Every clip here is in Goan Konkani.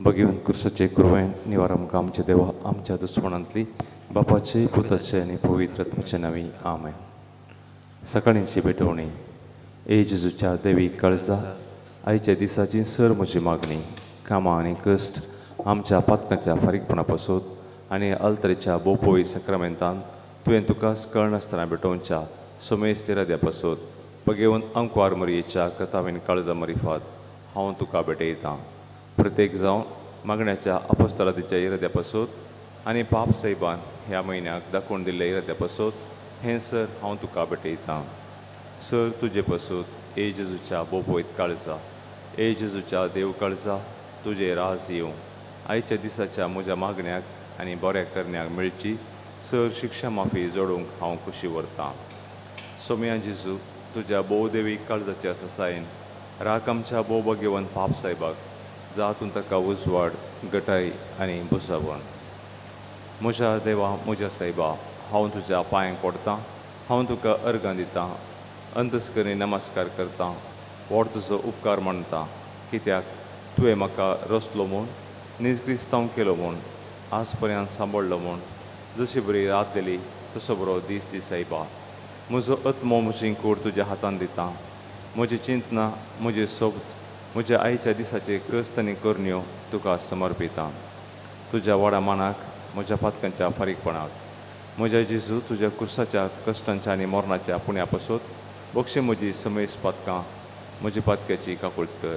भगवंत क्रिस्ताचे कृपेन निवार आमकां आमच्या देवा आमच्या दुस्मानांतली बापाचे पुताचे आनी पवित्र आत्म्याचे नांवी आमेन. सकाळींची भेटवणी. ए जेजूच्या देवी काळजा, आयच्या दिसाची सर म्हजी मागणी कामां आनी कश्ट आमच्या पातकांच्या फारीकपणा पासून आनी अल्तरेच्या बोपोई सक्रामेंतान तुवें तुकाच कळनासतना भेटोवच्या सोमेस इराद्या पासून भगवंत अंकवार मरयेच्या कथावीन काळजा मरिफात हांव तुका भेटयतां. प्रत्येक जावन मागण्याच्या अपस्तलातीच्या इराद्या पासून आनी पाप साहेबान ह्या म्हयन्याक दाखोवन दिल्ल्या इराद्या पासून हें सर हांव तुका भेटयतां. सर तुजे पासून ए जेजूच्या बोपोयत काळजा, ए जेजूच्या देव काळजा, तुजे राज येवं. आयच्या दिसाच्या म्हज्या मागण्याक आनी बऱ्या करण्याक मेळची सर शिक्षा माफी जोडूंक हांव खुशी व्हरतां. सोम्या जेजू, तुज्या भोवदेवी काळजाच्या ससायेन राख आमच्या भोवभाग्यवंत पाप साहेबाक, जातून ताका उजवाड गटाय आनी बुसावण. म्हज्या देवा, म्हज्या सायबा, हांव तुज्या पांयांक पडटां, हांव तुका अर्गां दितां, अंतस्करी नमस्कार करतां, व्हड तुजो उपकार मानतां, कित्याक तुवें म्हाका रचलो म्हूण, नीज क्रिस्तांव केलो म्हूण, आज पर्यंत सांबाळ्ळो म्हूण, जशी बरी रात दिली तसो बरो दीस दी सायबा. म्हजो आत्मो म्हजी कूड तुज्या हातान दितां, म्हजी चिंतना, म्हजे सोबत, म्हज्या आयच्या दिसाचे कश्ट आनी करण्यो तुका समर्पितां. तुज्या वाडा मानाक, म्हज्या पातकांच्या फारीकपणाक, म्हज्या जेजू तुज्या क्रुसाच्या कश्टांच्या आनी मरणाच्या पुण्या पासून बक्षी म्हजी समेस पातकां, म्हजी पातक्याची काकूळत कर.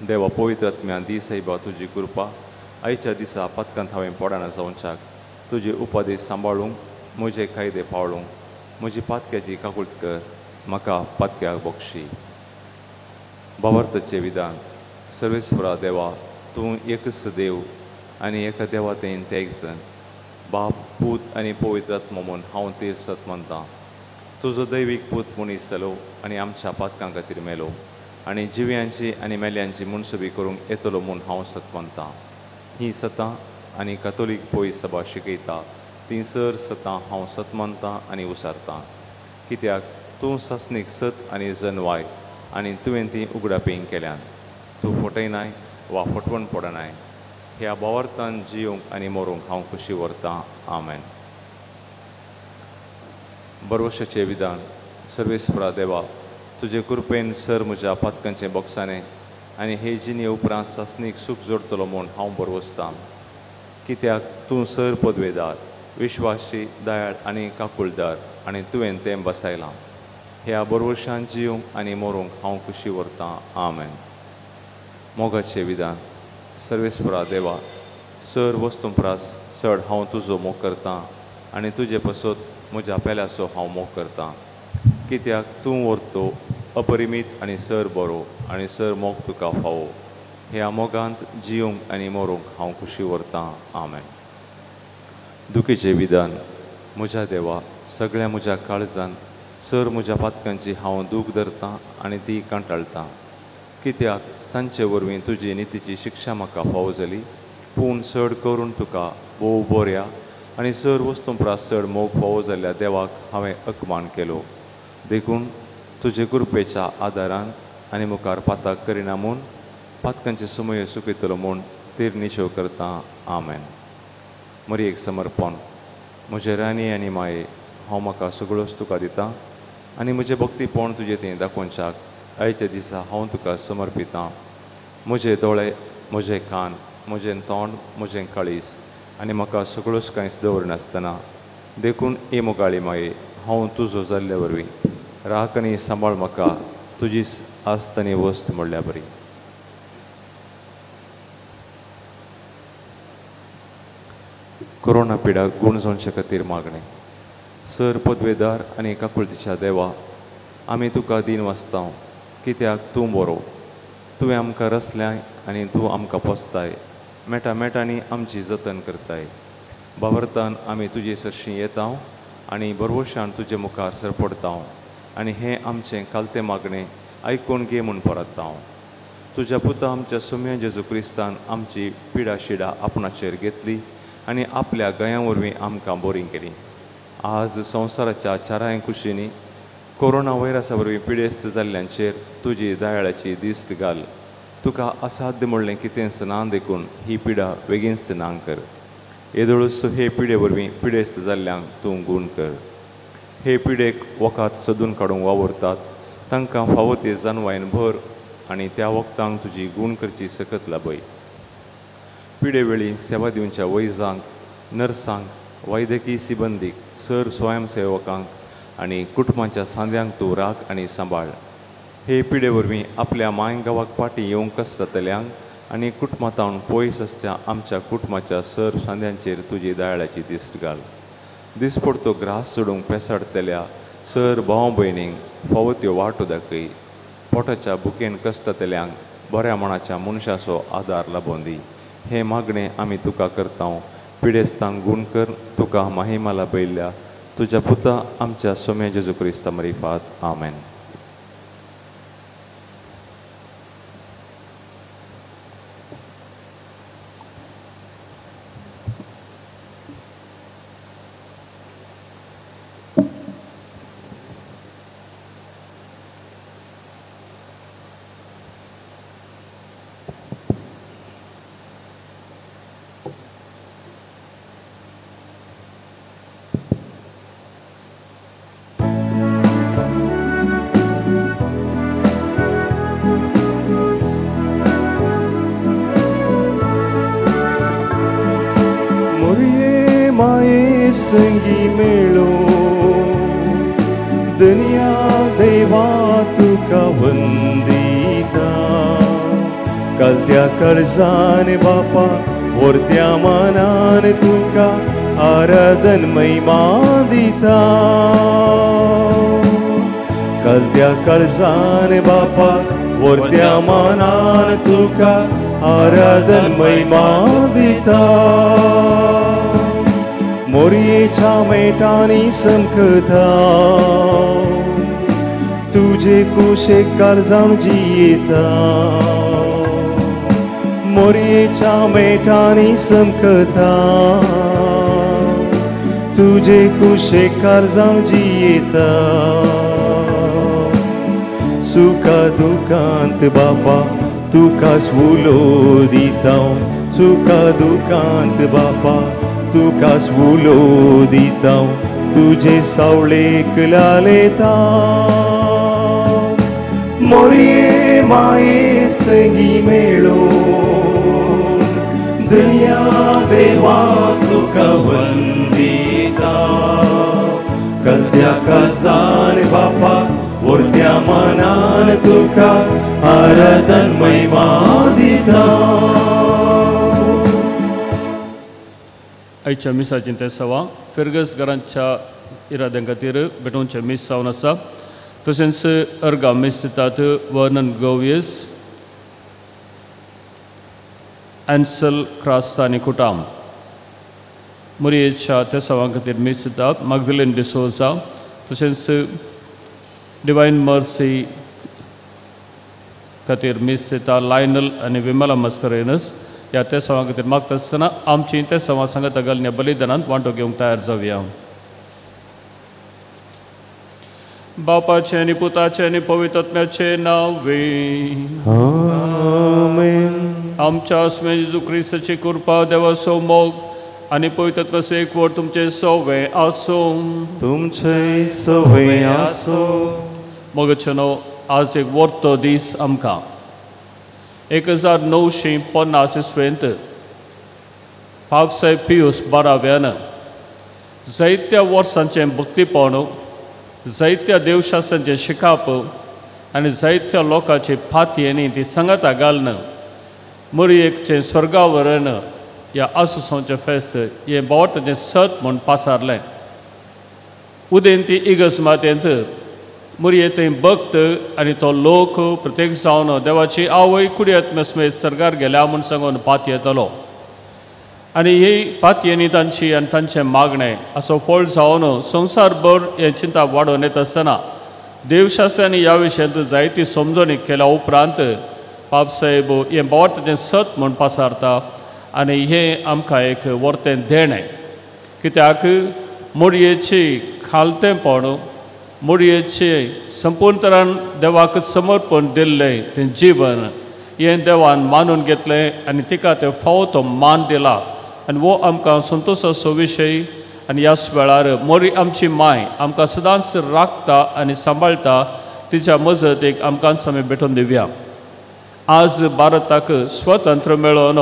देवा पवित्र आत्म्या दी सायबा तुजी कृपा आयच्या दिसा पातकांत हांवें पडना जावच्याक, तुजे उपादेश सांबाळूंक, म्हजे कायदे पाळूंक, म्हजी पातक्याची काकूळत कर, म्हाका पातक्याक बक्षी. भावार्थाचें विधान. सर्वेस्परा देवा, तूं एकच देव आनी एका देवा तेन ते एक जण, बाप पूत आनी पवित्र आत्मो म्हूण हांव ते सत मानतां. तुजो दैवीक पूत मनीस जालो आनी आमच्या पातकां खातीर मेलो आनी जिव्यांची आनी मेल्यांची मुनसबी करूंक येतलो म्हूण हांव सत मानतां. ही सतां आनी कातोलीक पय सभा शिकयता ती सर सतां हांव सत मानतां आनी उसारतां, कित्याक तूं सासणीक सत आनी जनवाय आनी तुवें ती उगडापींग केल्यान. तूं फटयनाय वा फटवण पडनाय. ह्या भावार्थान जियोंक आनी मरूंक हांव खुशी व्हरतां. आमेन. बरवशाचें विधान. सर्वेस्परा देवा, तुजे कृपेन सर म्हज्या पातकांचें बोगसाणें आनी हे जिणे उपरांत सासणीक सूख जोडटलो म्हूण हांव बरवसतां, कित्याक तूं सर पदवेदार, विश्वासी, दयाळ आनी काकुळदार आनी तुवें तें बसायलां. ह्या बरवशान जियोंक आनी मरूंक हांव खुशी व्हरतां. आमेन. मोगाचें विधान. सर्वेस्परा देवा, सर वस्तूं प्रास चड हांव तुजो मोग करतां आनी तुजे पासत म्हज्या पेल्याचो हांव मोग करतां, कित्याक तूं व्हरतो अपरिमीत आनी सर बरो आनी सर मोग तुका फावो. ह्या मोगांत जियोंक आनी मरूंक हांव खुशी व्हरतां. आमेन. दुखीचें विधान. म्हज्या देवा, सगळ्या म्हज्या काळजान सर म्हज्या पातकांची हांव दूख धरतां आनी ती कंटाळटां, कित्याक तांचे वरवीं तुजी नितीची शिक्षा म्हाका फावो जाली. पूण चड करून तुका भोव बऱ्या आनी सर वस्तूं प्रास चड मोग फावो जाल्ल्या देवाक हांवें अपमान केलो. देखून तुजे कृपेच्या आदारान आनी मुखार पाताक करिना म्हूण पातकांचे समय सुकयतलो म्हूण तीर निशेव करतां. आमेन. मरयेक समर्पण. म्हजे राणी आनी माये, हांव म्हाका सगळोच तुका दितां आनी म्हजें भक्तीपण तुजें तें दाखोवच्याक आयच्या दिसा हांव तुका समर्पितां. म्हजे दोळे, म्हजे कान, म्हजें तोंड, म्हजें काळीज आनी म्हाका सगळोच कांयच दवरिनासतना, देखून ए मोगाळी माये, हांव तुजो जाल्ले वरवीं राख आनी सांबाळ म्हाका तुजी आस्त आनी वस्त म्हणल्या बरी. कोरोना पिडा गूण जावचे खातीर मागणें. सर पदवेदार आनी काकुळतीच्या देवा, आमी तुका दीन वाचता, कित्याक तूं बरो, तुवें आमकां रचल्याय आनी तूं आमकां पोसताय, मेटा मेटांनी आमची जतन करताय. भावार्थान आमी तुजे सरशीं येता आनी बरवशान तुजे मुखार सरपडटा आनी हें आमचें कालतें मागणें आयकून घे म्हूण परतता. तुज्या पुता आमच्या सोम्या जेजू क्रिस्तान आमची पिडा शिडा आपणाचेर घेतली आनी आपल्या गयां वरवीं आमकां बरी केली. आज संवसाराच्या चारांय कुशींनी कोरोना व्हायरसा वरवीं पिडेस्त जाल्ल्यांचेर तुजी दयाळाची दिश्ट घाल. तुका असाध्य म्हणलें कितेंच ना देखून ही पिडा बेगीनच ना कर. येदोळूच हे पिडे वरवीं पिडेस्त जाल्ल्यांक तूं गूण कर. हे पिडेक वखद सोदून काडूंक वावुरतात तांकां फावो ते जानवायन भर आनी त्या वखदांक तुजी गूण करची सकत लाभय. पिडे वेळी सेवा दिवच्या वैजांक, नर्सांक, वैद्यकीय सिबंदीक, सर स्वयंसेवकांक आनी कुटुंबाच्या सांद्यांक तूं राख आनी सांबाळ. हे पिडे वरवीं आपल्या माय गांवाक फाटीं येवंक कष्टातल्यांक आनी कुटुंबांतावन पयस आसच्या आमच्या कुटुंबाच्या सर सांद्यांचेर तुजी दयाळाची दिश्ट घाल. दिसपडतो ग्रास सोडूंक पेसाडतल्या सर भाव भयणींक फावो त्यो वाटो दाखय. पोटाच्या भुकेन कष्टातल्यांक बऱ्या मनाच्या मनशाचो आदार लाबोवन दी. हें मागणें आमी तुका करता. पिडेस्तांक गूण कर तुका महिमा लाभयल्ल्या तुज्या पुता आमच्या सोम्या जेजू क्रिस्ता मरिफात. आमेन. संगी मेळो दुनिया देवा तुका वंदिता. कलत्या कर्जान बापा वरत्या मनान तुका आराधन महिमा दिता. कलत्या कर्जान बापा वरत्या मनान तुका आराधन महिमा दिता. मोरयेच्या मेटांनी समकता तुजे कुशेकार जावन जियेता. मोरयेच्या मेटांनी समकता तुजे कुशेकार जावन जियेता. सुखा दुखांत बापा तुका उलो दिता. सुखा दुखांत बापा तुका उलो दिता. तुजे सावळेक लालेता. मोरये माये संगी मेळो दुनिया देवा तुका वंदिता. कलत्या काळजान बापा वरत्या मनान तुका आराधन महिमा दिता. आयच्या मिसाचें तें सवा फिरगस घरांच्या इराद्यां खातीर भेटोवचें मीस जावन आसा. तशेंच अर्गा मीस दितात वर्नन गोवियस, एन्सल क्रास्ता आनी कुटाम. मुरयेच्या त्या सवां खातीर मीस दितात मागदिलेन डिसोजा. तशेंच डिवायन मर्सी खातीर मीस दिता लायनल आनी विमला मस्करेनस. ह्या त्या सवां खातीर मागता आसतना आमची त्या सवां सांगता घालून बलिदानांत वांटो घेवंक तयार जावया. बापाचें आनी पुताचें आनी पवित्र आत्म्याचें नांव. आमेन. आमच्या आसमे जेजू क्रिस्ताची कृपा, देवाचो मोग आनी पवित्र आत्म्याचो एकवट तुमचें सवें आसूं. तुमचें सवें आसूं. मोगाचें आज एक वर्तो दीस आमकां. 1950 इसवेंत पापसाहेब पियूस बाराव्यान जायत्या वर्सांचें भक्तीपण, जायत्या देवशास्त्रांचें शिकाप आनी जायत्या लोकांची फातयेनी ती सांगाता घालून मुरयेकचें स्वर्गावरण ह्या आसुसांचें फेस्त हें बावटाचें सत म्हूण पासारलें. उदेंती इगर्ज मातेंत मुरये थंय भक्त आनी तो लोक प्रत्येक जावन देवाची आवय कुडी आत्मस्मेत सर्गार गेल्या म्हूण सांगून पात येतलो आनी ही पातयेनी तांची आनी तांचें मागणें असो फळ जावन संवसारभर हें चिंता वाडोवन येत आसतना देवशास्त्रांनी ह्या विशयांत जायती समजणी केल्या उपरांत पापसाहेब हें बावटाचें सत म्हूण पासारता आनी हें आमकां एक वर्तें देणें. कित्याक मुरयेची खालतेंपण, मुरयेचें संपूर्ण तरान देवाक समर्पण दिल्लें तें जीवन हें देवान मानून घेतलें आनी तिका ते फावो तो मान दिला आनी हो आमकां संतोशाचो विशय. आनी ह्याच वेळार मोरी आमची माय आमकां सदांच राखता आनी सांबाळटा, तिच्या मजतीक आमकांच आमी भेटून दिवया. आज भारताक स्वतंत्र मेळोवन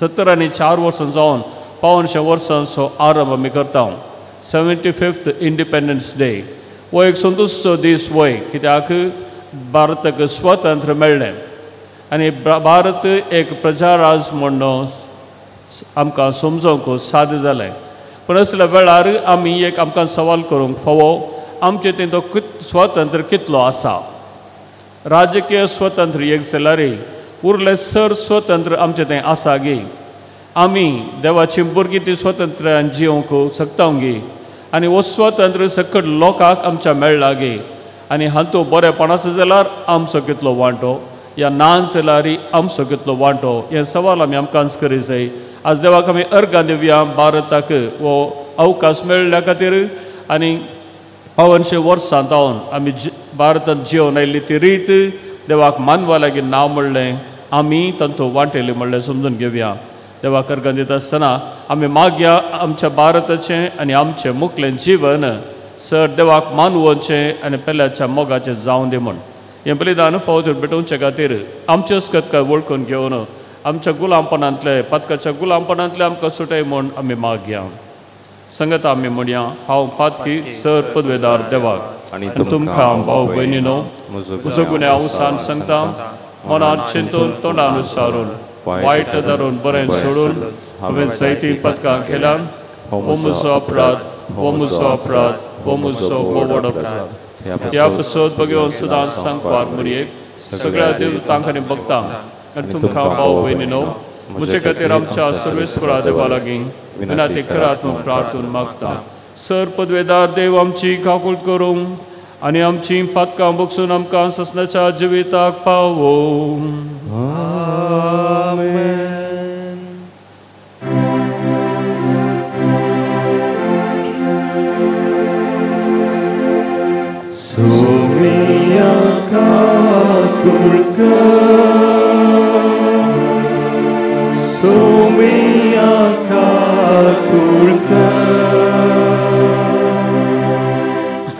74 वर्सां जावन 85 वर्सांचो आरंभ आमी करता. 75th independence day हो एक संतोशाचो दीस वय, कित्याक भारताक स्वतंत्र मेळ्ळें आनी भारत एक प्रजाराज म्हूण आमकां समजोवंक साध्य जालें. पूण असल्या वेळार आमी एक आमकां सवाल करूंक फावो, आमचे थंय तो स्वतंत्र कितलो आसा? राजकीय स्वतंत्र एक जाल्यार उरलें सर स्वतंत्र आमचे थंय आसा गी? आमी देवाची भुरगीं ती स्वतंत्रान जिवंक शकता गी? आनी हो स्वतंत्र सकट लोकांक आमच्या मेळ्ळा गी? आनी हातूंत बरेंपण आसा जाल्यार आमचो कितलो वांटो, या ना जाल्यार आमचो कितलो वांटो, हें सवाल आमी आमकांच करी जाय. आज देवाक आमी अर्गां दिवया भारताक हो अवकाश मेळ्ळ्या खातीर आनी 85 वर्सां जावन आमी भारतांत जिवन आयिल्ली ती रीत देवाक मानवा लागीं नांव म्हणलें आमी तांतूं वांटेली म्हणलें समजून घेवया. देवाक अर्गां दिता आसतना आमी मागया आमच्या भारताचें आनी आमचें मुखलें जिवन सर देवाक मानवचें आनी पेल्याच्या मोगाचें जावं दी म्हूण. हें बलिदान फावो भेटोवचे खातीर आमच्योच कथका वळखून घेवन आमच्या गुलामपणांतले पातकाच्या गुलामपणांतले आमकां सुटय म्हूण आमी मागया. संगत आमी म्हणया, हांव पातकी सर पदवेदार देवाक आनी तुमकां भाव भयणीनो म्हजो गुन्यांव सांग सांगता, मनांत चिंतून तोंडान सारून वायट धरून बरें सोडून हांवें जायतीं पदकां केल्यान. हो म्हजो अपराध, हो म्हजो अपराध, हो म्हजो व्हड अपराध. ह्या पसत भगवंत सदांच सांगपाक मुरयेक सगळ्या देवतांक आनी भक्तांक आनी तुमकां भाव भयणीनो म्हजे खातीर आमच्या सर्वेस्परा देवा लागीं विनाती करात म्हूण प्रार्थून मागता. सर पदवेदार देव आमची काकूट करूंक आनी आमची पातकां बगसून आमकां ससनाच्या जिविताक पावोवं. आमेन. सोमिया काकूट कर, सोमिया काकूट कर,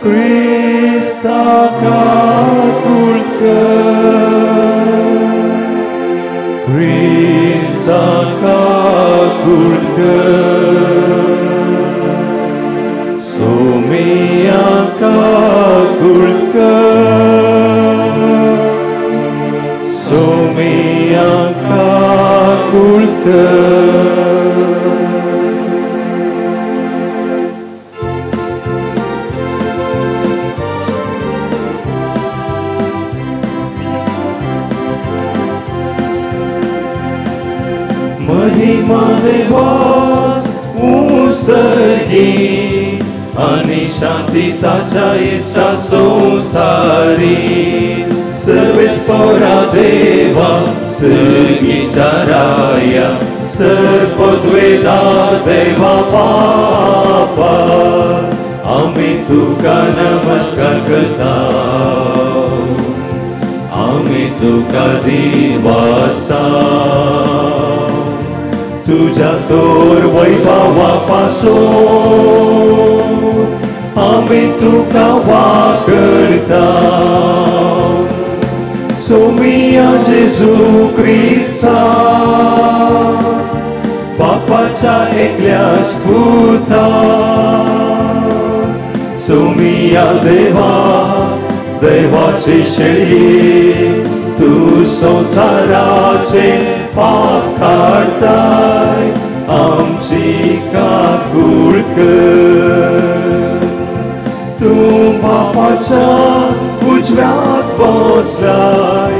क्रिस्ता काकूट कर, क्रिस्ता काकूट कर, सोमिया काकूट कर, सोमिया काकूट कर. महिमा देवा उसगी आनी शांती ताच्या इश्टा संवसारी. सर्वेस्परा देवा सर्गीच्या राया, सर पदवेदार देवा बापा, आमी तुका नमस्कार करता, आमी तुका दिवासता. तुझ्या तोर वैभवा पासून आमी तुका वाकडता. सोमिया जेजू क्रिस्ता बापाच्या एकल्या स्पुता, सोमिया देवा देवाचे शेळये, तूं संवसाराचे पाप काडताय, आमची काकूट कर. तूं बापाच्या उजव्याक बसलाय,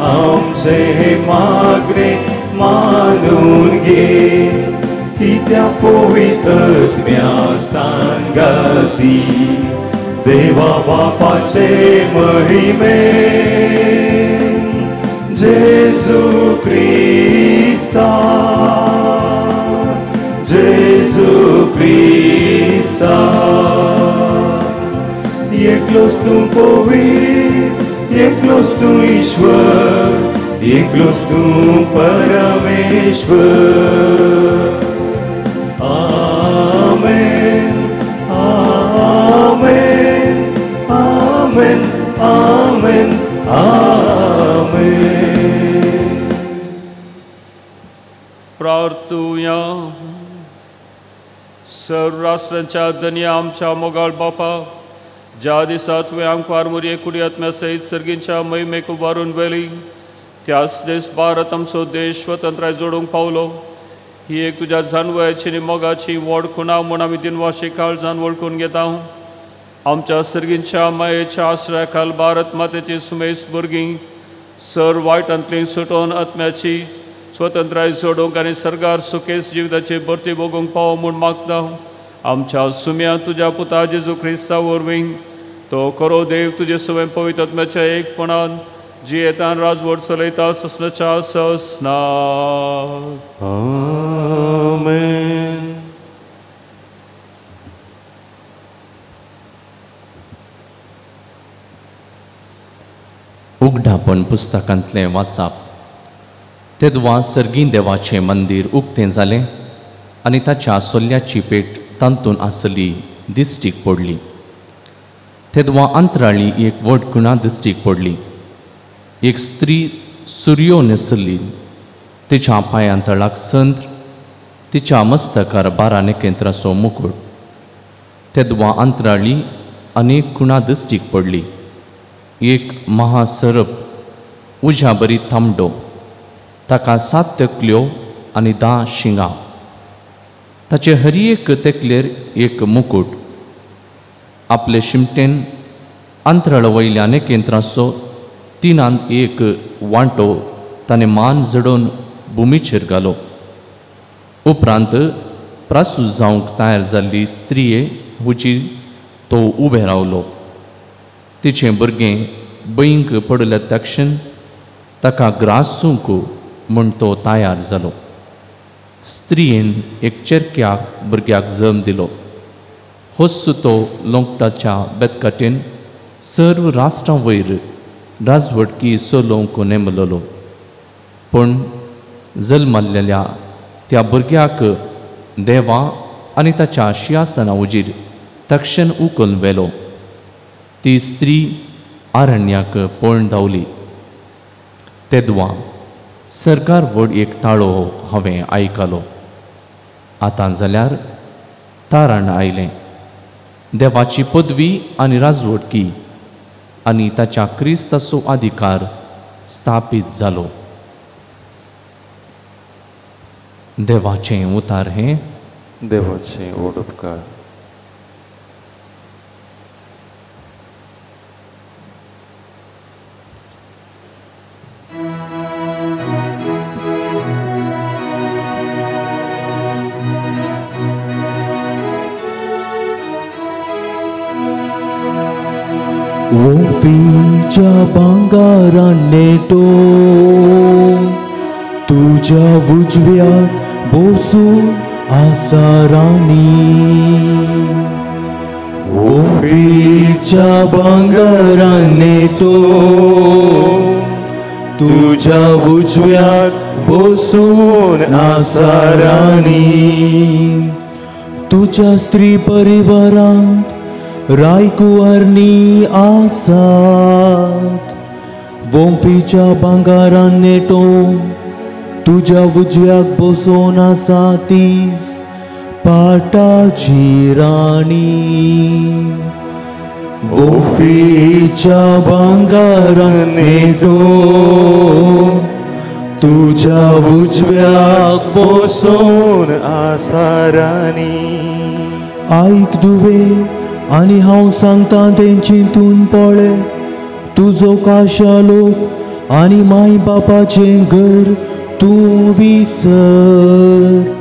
आमचे हे मागणे मानून घे, कित्या पवित्रत्म्या सांगाती देवा बापाचे महिमे. जेजू क्रिस्ता, जेजू क्रिस्ता, एकलोच तूं पवित्र, एकलोच तूं ईश्वर, एकलोच तूं परमेश्वर. आमेन, आमेन, आमेन, आमेन, आमेन. प्रार्थुया. सर्व राष्ट्रांच्या धनया आमच्या मोगाळ बापा, ज्या दिसा तुवें आमकां मोरये कुडी आत्म्या सयत सर्गींच्या महिमेक उबारून व्हेली, त्याच देश भारत आमचो देश स्वतंत्राय जोडूंक पावलो. ही एक तुज्या जानवयाची आनी मोगाची व्हड खुणा म्हूण आमी दिनवाशी काळजान वळखून घेता. आमच्या सर्गींच्या मायेच्या आश्रया खाल भारत मातेची सुमेस भुरगीं सर वायटांतली सुटोवन आत्म्याची स्वतंत्राय जोडूंक आनी सरकार सुखेस जिविताची भरती भोगूंक पावो म्हूण मागता. आमच्या सुम्या तुज्या पुता जेजू क्रिस्ता वरवीं तो खरो देव तुजे सवय पवित्र आत्म्याच्या एकपणान जियेतान राजवट चलयता ससनाच्या ससना. आमेन. उगडापण पुस्तकांतलें वाचाप. तेदवा सर्गीं देवाचें मंदीर उक्तें जालें आनी ताच्या सोल्याची पेट तातूंत आसली दिश्टीक पडली. तेदवा अंतराळी एक व्हड खुणा दिश्टीक पडली. एक स्त्री सुरयो न्हेसली, तिच्या पांयां तळाक संद्र, तिच्या मस्तकार 12 नखेत्रांचो मुकूट. तेदवा अंतराळी अनेक खुणा दिश्टीक पडली. एक महासरप उज्या बरी तांबडो, ताका 7 तकल्यो आनी 10 शिंगां, ताचे हर एक तकलेर एक मुकूट. आपले शिमटेन अंतराळ वयल्या नखेत्रांचो 1/3 वांटो ताणें मान जडोवन भुमीचेर घालो. उपरांत प्रासूत जावंक तयार जाल्ली स्त्रिये हुजी तो उबें रावलो. तिचें भुरगें बैंक पडल्या तक्षण ताका ग्रासूंक म्हूण तो तयार जालो. स्त्रियेन एक चेरक्या भुरग्याक जल्म दिलो. होच तो लोंकटाच्या बेतकाटेन सर्व राष्ट्रां वयर राजवटकी चलोवंक नेमलेलो. पूण जल्मल्लेल्या त्या भुरग्याक देवा आनी ताच्या शिंवासना उजीर तक्षण उखलून व्हेलो. ती स्त्री आरण्याक पळून धांवली. तेदवा सरकार व्हड एक ताळो हांवें आयकलो. आतां जाल्यार तारण आयलें. देवाची पदवी आनी राजवटकी आनी ताच्या क्रिस्ताचो अधिकार स्थापीत जालो. देवाचें उतार हें. देवाचें व्हड उपकार. ओफीच्या भांगारान नेटो तुज्या उजव्याक बसून आसा राणी. ओफीच्या भांगारान नेटो तुज्या उजव्याक बसून आसा राणी. तुज्या स्त्री परिवारांत रायकुवारनी आसात. वोंफीच्या भांगारान नेटो तुज्या उजव्याक बसून आसा तीस पाटाची राणी. वोंफीच्या भांगारान नेटो तुज्या उजव्याक बसून आसा राणी. आयक दुवे आनी हांव सांगता तें चिंतून पळय. तुजो काशा लोक आनी माय बापाचें घर तूं विसर.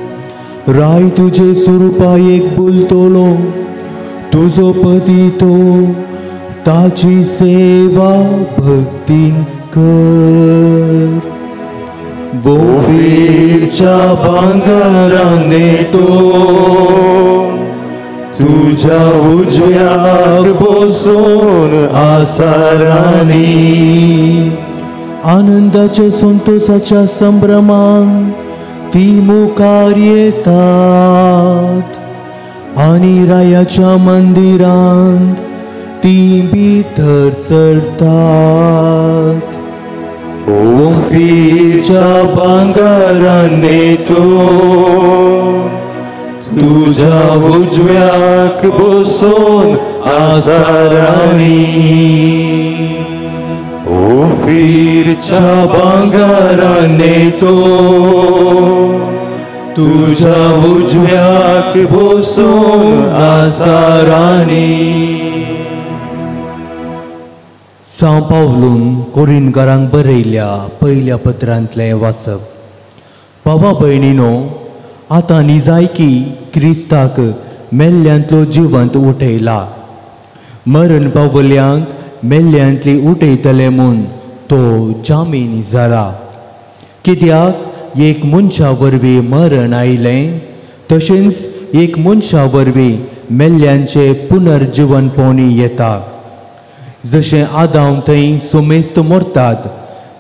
राय तुजे सुरुपायेक बोलतलो तुजो पती तो ताची सेवा भक्तीन कर. वोफीच्या भांगारान नेटो तुझ्या उजव्याक बसून आसारानी आनंदाच्या संतोषाच्या संभ्रमान ती मुखार येतात आनी रायाच्या मंदिरांत ती भितर सरतात. ओंफीच्या भांगरान न्हेटून तुझ्या उजव्याक बसून आसारानी ओफीरच्या भांगरान न्हेटून तुझ्या उजव्याक बसून आसारानी. सांव पावलून कोरिनकारांक बरयल्या पयल्या पत्रांतलें वाचप. भावा भयणीनो, आतां निजायकी क्रिस्ताक मेल्ल्यांतलो जिवंत उठयला. मरण पावल्यांक मेल्ल्यांतली उठयतले म्हूण तो जामीन जाला. कित्याक एक मनशा वरवीं मरण आयलें, तशेंच एक मनशा वरवीं मेल्ल्यांचें पुनर्जिवनपणी येता. जशें आदाम थंय सोमेस्त मरतात,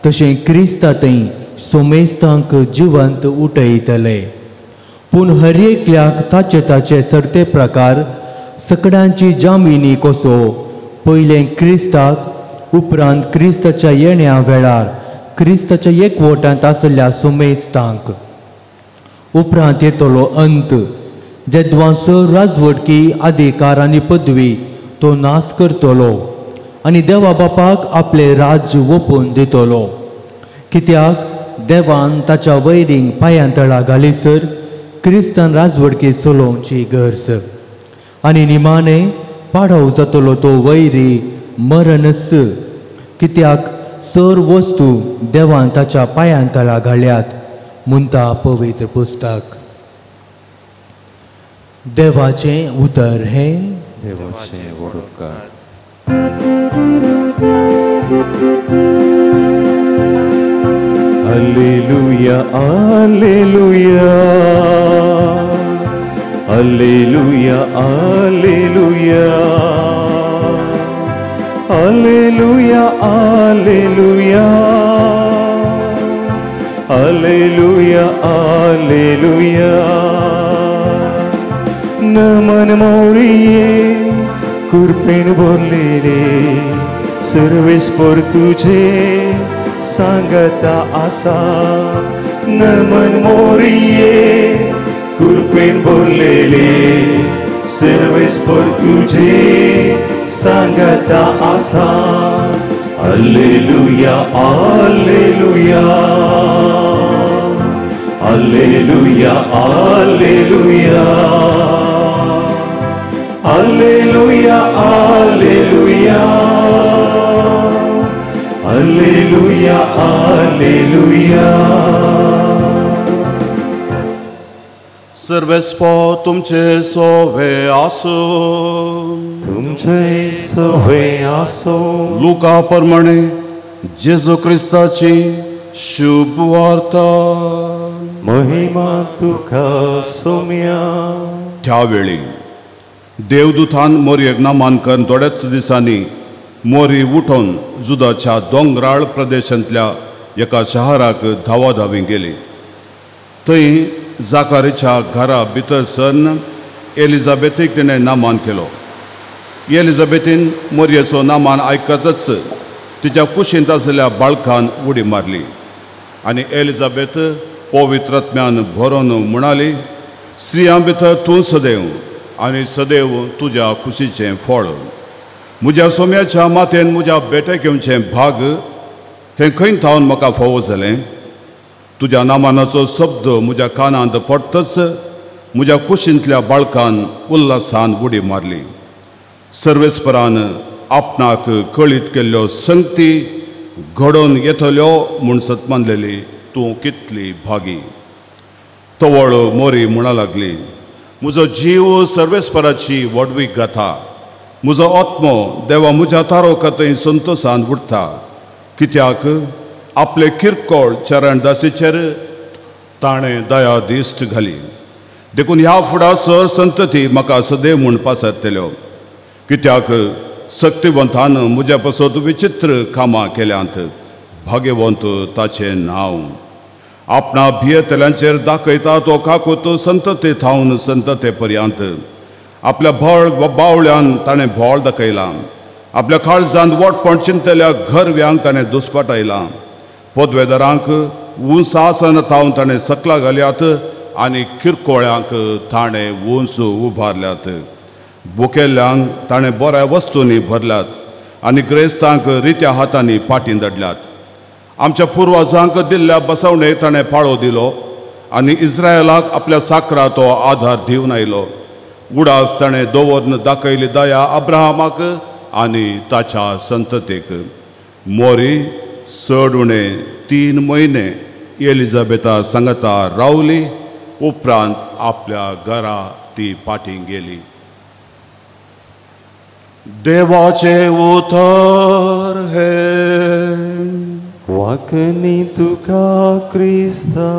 तशें क्रिस्ता थंय सोमेस्तांक जिवंत उठयतले. पूण हर एकल्याक ताचे ताचे सरते प्रकार सगळ्यांची जामिनी कसो पयलें क्रिस्ताक, उपरांत क्रिस्ताच्या येण्या वेळार क्रिस्ताच्या एकवटांत आसल्या सोमेस्तांक. उपरांत येतलो अंत, जेद्वां स राजवटकी अधिकार आनी पदवी तो नाश करतलो आनी देवा बापाक आपलें राज्य ओपून दितलो. कित्याक देवान ताच्या वैरींक पांयां तळा घालीसर क्रिस्तान राजवटकी चलोवची गरज. आनी निमाणें पाडव जातलो तो वैरी मरणच. कित्याक सर वस्तू देवान ताच्या पांयां तळा घाल्यात म्हणटा पवित्र पुस्तक. देवाचें उतर हें. देवाचें व्हड उपकार. Alleluia, alleluia, alleluia, alleluia, alleluia, alleluia, alleluia, alleluia. नमन मोरिये कृपेन भरलेले सर्वेस्पर तुझे सांगता आसा. नमन मोरिये कृपेन भरलेले सर्वेस्पर तुझे सांगता आसा. Alleluia, alleluia, alleluia, alleluia, alleluia, alleluia, alleluia, alleluia. सर्वेस्पर तुमचे सोवे आसूं. तुमचे सोवे आसूं. लुका प्रमाणे जेजू क्रिस्ताची शुभ वार्ता. महिमा तुका सोम्या. त्या वेळी देवदूतान मोरयेक नामान करून थोड्याच दिसांनी मोरी उठून जुदाच्या दोंगराळ प्रदेशांतल्या एका शहराक धांवाधावी गेली. थंय जाकारीच्या घरा भितर सरन एलिझाबेथीक तिणें नामान केलो. एलिझाबेथीन मोरयेचो नामान आयकतच तिच्या कुशींत आशिल्ल्या बाळकान उडी मारली आनी एलिझाबेथ पवित्रत्म्यान भरून म्हणाली, स्त्रियां भितर तूं सदैव आनी सदैव तुज्या कुशीचें फळ. म्हज्या सोम्याच्या मातेन म्हज्या बेटेक येवचें भाग हें खंय थावन म्हाका फावो जालें? तुज्या नामानाचो शब्द म्हज्या कानांत पडटच म्हज्या कुशींतल्या बाळकान उल्हासान उडी मारली. सर्वेस्परान आपणाक कळीत केल्ल्यो संगती घडोवन येतल्यो म्हूण सतमानलेली तूं कितली भागी. तवळ मोरी म्हणा लागली, म्हजो जीव सर्वेस्पराची व्हडवीक गाथा, म्हजो आत्मो देवा म्हज्या तारोकांतय संतोसान उठता. कित्याक आपले किरकोळ चरणदासीचेर ताणें दया दिश्ट घाली. देखून ह्या फुडा सर संतती म्हाका सदैव म्हूण पासरतल्यो, कित्याक सक्तिवंतान म्हज्या पासत विचित्र कामां केल्यांत. भाग्यवंत ताचें नांव. आपणा भियेतल्यांचेर दाखयता तो काकूत संतते थावन संतते पर्यंत. आपल्या भळ बावळ्यान ताणें भोळ दाखयलां, आपल्या काळजांत वटपण चिंतल्या घरव्यांक ताणें दुस्पाटायलां. पदवेदारांक उंच आसन थावन ताणें सकला घाल्यात आनी किरकोळ्यांक ताणें उंच उबारल्यात. बुकेल्ल्यांक ताणें बऱ्या वस्तूंनी भरल्यात आनी ग्रेस्तांक रित्या हातांनी पाटीं धाडल्यात. आमच्या पुर्वजांक दिल्ल्या बसवणेक ताणें पाळो दिलो आनी इस्रायलाक आपल्या साकरा तो आधार दिवन आयलो. उडास ताणें दवरून दाखयली दया अब्राहमाक आनी ताच्या संततेक. मोरी चड उणें 3 म्हयने एलिझाबेथा सांगता रावली. उपरांत आपल्या घरा ती पाटीं गेली. देवाचें उतर हें. वाकनी तुका क्रिस्ता.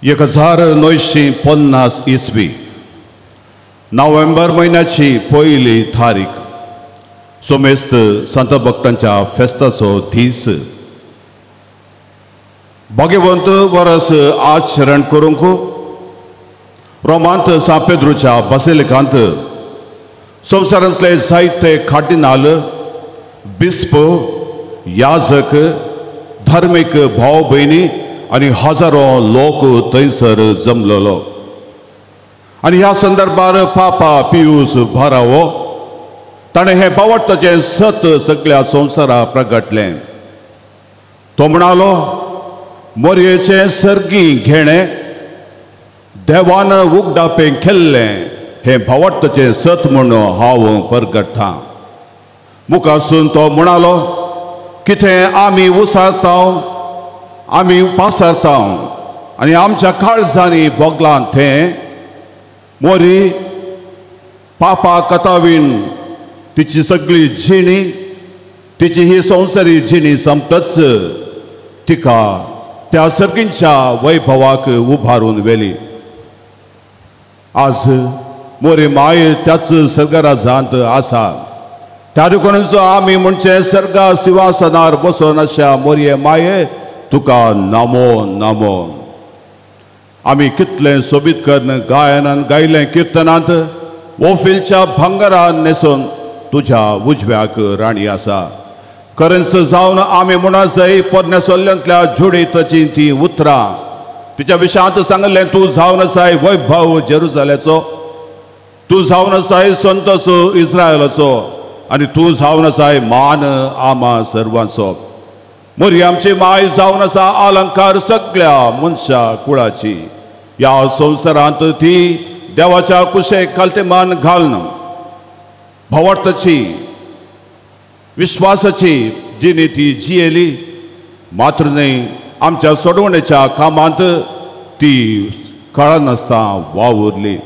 एक 1950 इसवी नोव्हेंबर म्हयन्याची पयली तारीख, सोमेस्त संत भक्तांच्या फेस्ताचो दीस. भाग्यवंत वरस आचरण करूंक रोमांत सांत पेद्रूच्या बासिलिकांत संवसारांतले जायते कार्दिनाल, बिस्प, याजक, धार्मीक भाव भयणी आनी हजारो लोक थंयसर जमलेलो. आनी ह्या संदर्भार पापा पियूस बारावो ताणें हें बावडटाचें सत सगळ्या संवसारा प्रगटलें. तो म्हणालो, मोरयेचें सर्गी घेणें देवान उगडापें केल्लें हें भावार्थाचें सत म्हूण हांव परगट्टां. मुखासून तो म्हणालो, कितें आमी उसारता, आमी पासारता आनी आमच्या काळजांनी भोगलां तें मोरी पापा कथावीन तिची सगळी जिणी, तिची ही संवसारी जिणी सोंपतच तिका त्या सर्गींच्या वैभवाक उबारून व्हेली. आज मोरी माय त्याच सर्गराजांत आसा. त्या देखूनचो आमी म्हणचे सर्गा सिंहासनार बसून अशा मोरये माये तुका नमो नमो. आमी कितलें सोबीत करून गायनान गायलें किर्तनांत, ओफिलच्या भांगरान न्हेसून तुज्या उजव्याक राणी आसा. खरेंच जावन आमी म्हणा जाय पोरण्या सोल्ल्यांतल्या जुडीताची ती उतरां तिच्या विशयांत सांगलें, तूं जावन आसाय वैभव जेरुजाल्याचो, तूं जावन आसाय संतोसो इस्रायलाचो आनी तूं जावन आसाय मान आमा सर्वांचो. मोरी आमची माय जावन आसा अलंकार सगळ्या मनशा कुळाची. ह्या संवसारांत ती देवाच्या कुशेक खालते मान घालून भावार्थाची विश्वासाची जिणी ती जियेली. मात्र न्हय आमच्या सोडवणेच्या कामांत ती कळनासतना वावुरली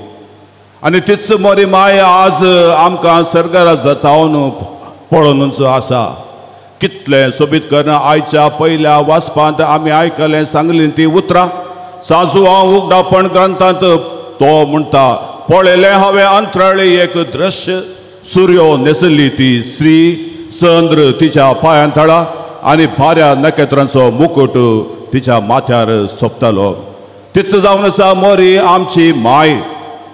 आनी तीच मोरी माय आज आमकां सर्गारा जातावन पळोवनूच आसा. कितलें सोबीत करून आयच्या पयल्या वाचपांत आमी आयकलें सांगलीं ती उतरां. साजू हांव उगडापण ग्रंथांत तो म्हणटा, पळयलें हांवें अंतराळी एक दृश्य, सुर्यो न्हेसली ती स्त्री, चंद्र तिच्या पांयां तळा आनी बाऱ्या नखेत्रांचो मुकुट तिच्या माथ्यार सोंपतालो. तीच जावन आसा मोरी आमची माय.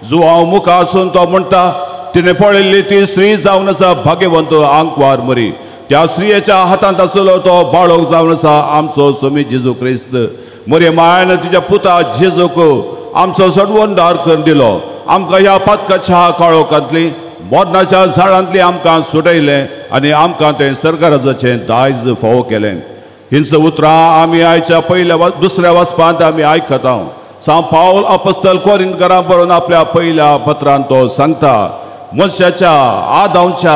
जुवांव मुखार आसून तो म्हणटा, तिणें पळयल्ली ती स्त्री जावन आसा भाग्यवंत आंकवार मोरी. त्या स्त्रियेच्या हातांत आसलो तो बाळक जावन आसा आमचो स्वामी जेजू क्रिस्त. मोरी मायान तिच्या पुता जेजूक आमचो सडवणदार करून दिलो. आमकां ह्या पातकाच्या काळोखांतली मरणाच्या झाडांतली आमकां सुटयलें आनी आमकां तें सरकाराचें दायज फावो केलें. हिंच उतरां आमी आयच्या पयल्या दुसऱ्या वाचपांत आमी आयकता. सांत पावल अपस्तल कोरिंतकारां बरोवन आपल्या पयल्या पत्रांत तो सांगता, मनशाच्या आदांच्या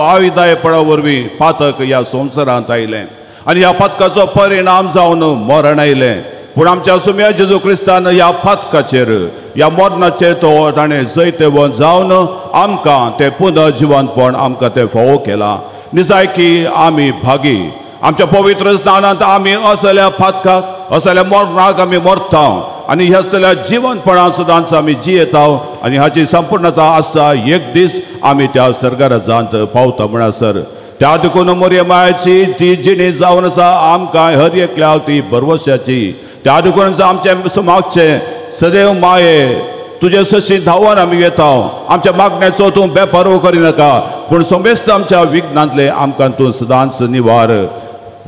आविदायपणा वरवीं पातक ह्या संवसारांत आयलें आनी ह्या पातकाचो परिणाम जावन मरण आयलें. पूण आमच्या सुम्या जेजू क्रिस्तान ह्या पातकाचेर ह्या मरणाचेर तो ताणें जैतवंत जावन आमकां तें पुनर्जिवंतपण आमकां तें फावो केलां. निजायकी आमी भागी आमच्या पवित्र स्नानांत आमी असल्या फातकाक असल्या मरणाक आमी मरता आनी ह्या सगळ्या जिवनपणान सदांच आमी जियेता आनी हाची संपूर्णता आसा एक दीस आमी त्या सर्गाराजांत पावता म्हणसर. त्या देखून मोरये मायाची ती जिणी जावन आसा आमकां हर एकल्याक ती भरवशाची. त्या देखून आमचे मागचे सदैव माये तुजे सशी धांवन आमी येता. आमच्या मागण्याचो तूं बेपर्व करिनाका पूण समेस्त आमच्या विघ्नांतले आमकां तूं सदांच निवार.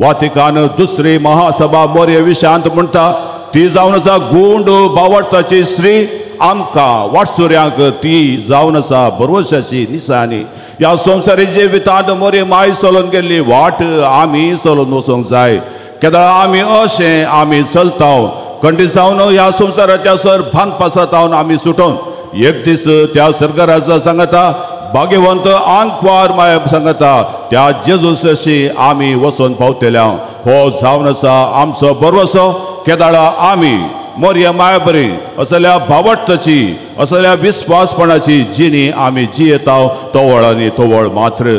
वातिकान दुसरी महासभा मोरये विशांत म्हणटा ती जावन आसा गुंड बावडताची स्त्री आमकां वाटसुऱ्यांक ती जावन आसा भरवशाची निशाणी. ह्या संवसारी जिवितांत मोरये माय चलोवन गेल्ली वाट आमी चलोवन वचूंक जाय. केदळा आमी अशें आमी चलता खंडीत जावन ह्या संवसाराच्या सर भांगपासातावन आमी सुटोवन एक दीस त्या सरकाराचा सांगता भाग्यवंत आंकवार माय सांगता त्या जेजूशी आमी वचून पावतल्या. हो जावन आसा आमचो भरवसो. केदाळा आमी मोरये माया बरी असल्या भावटची असल्या विस्वासपणाची जिणी आमी जियेता तवळ आनी तवळ मात्र.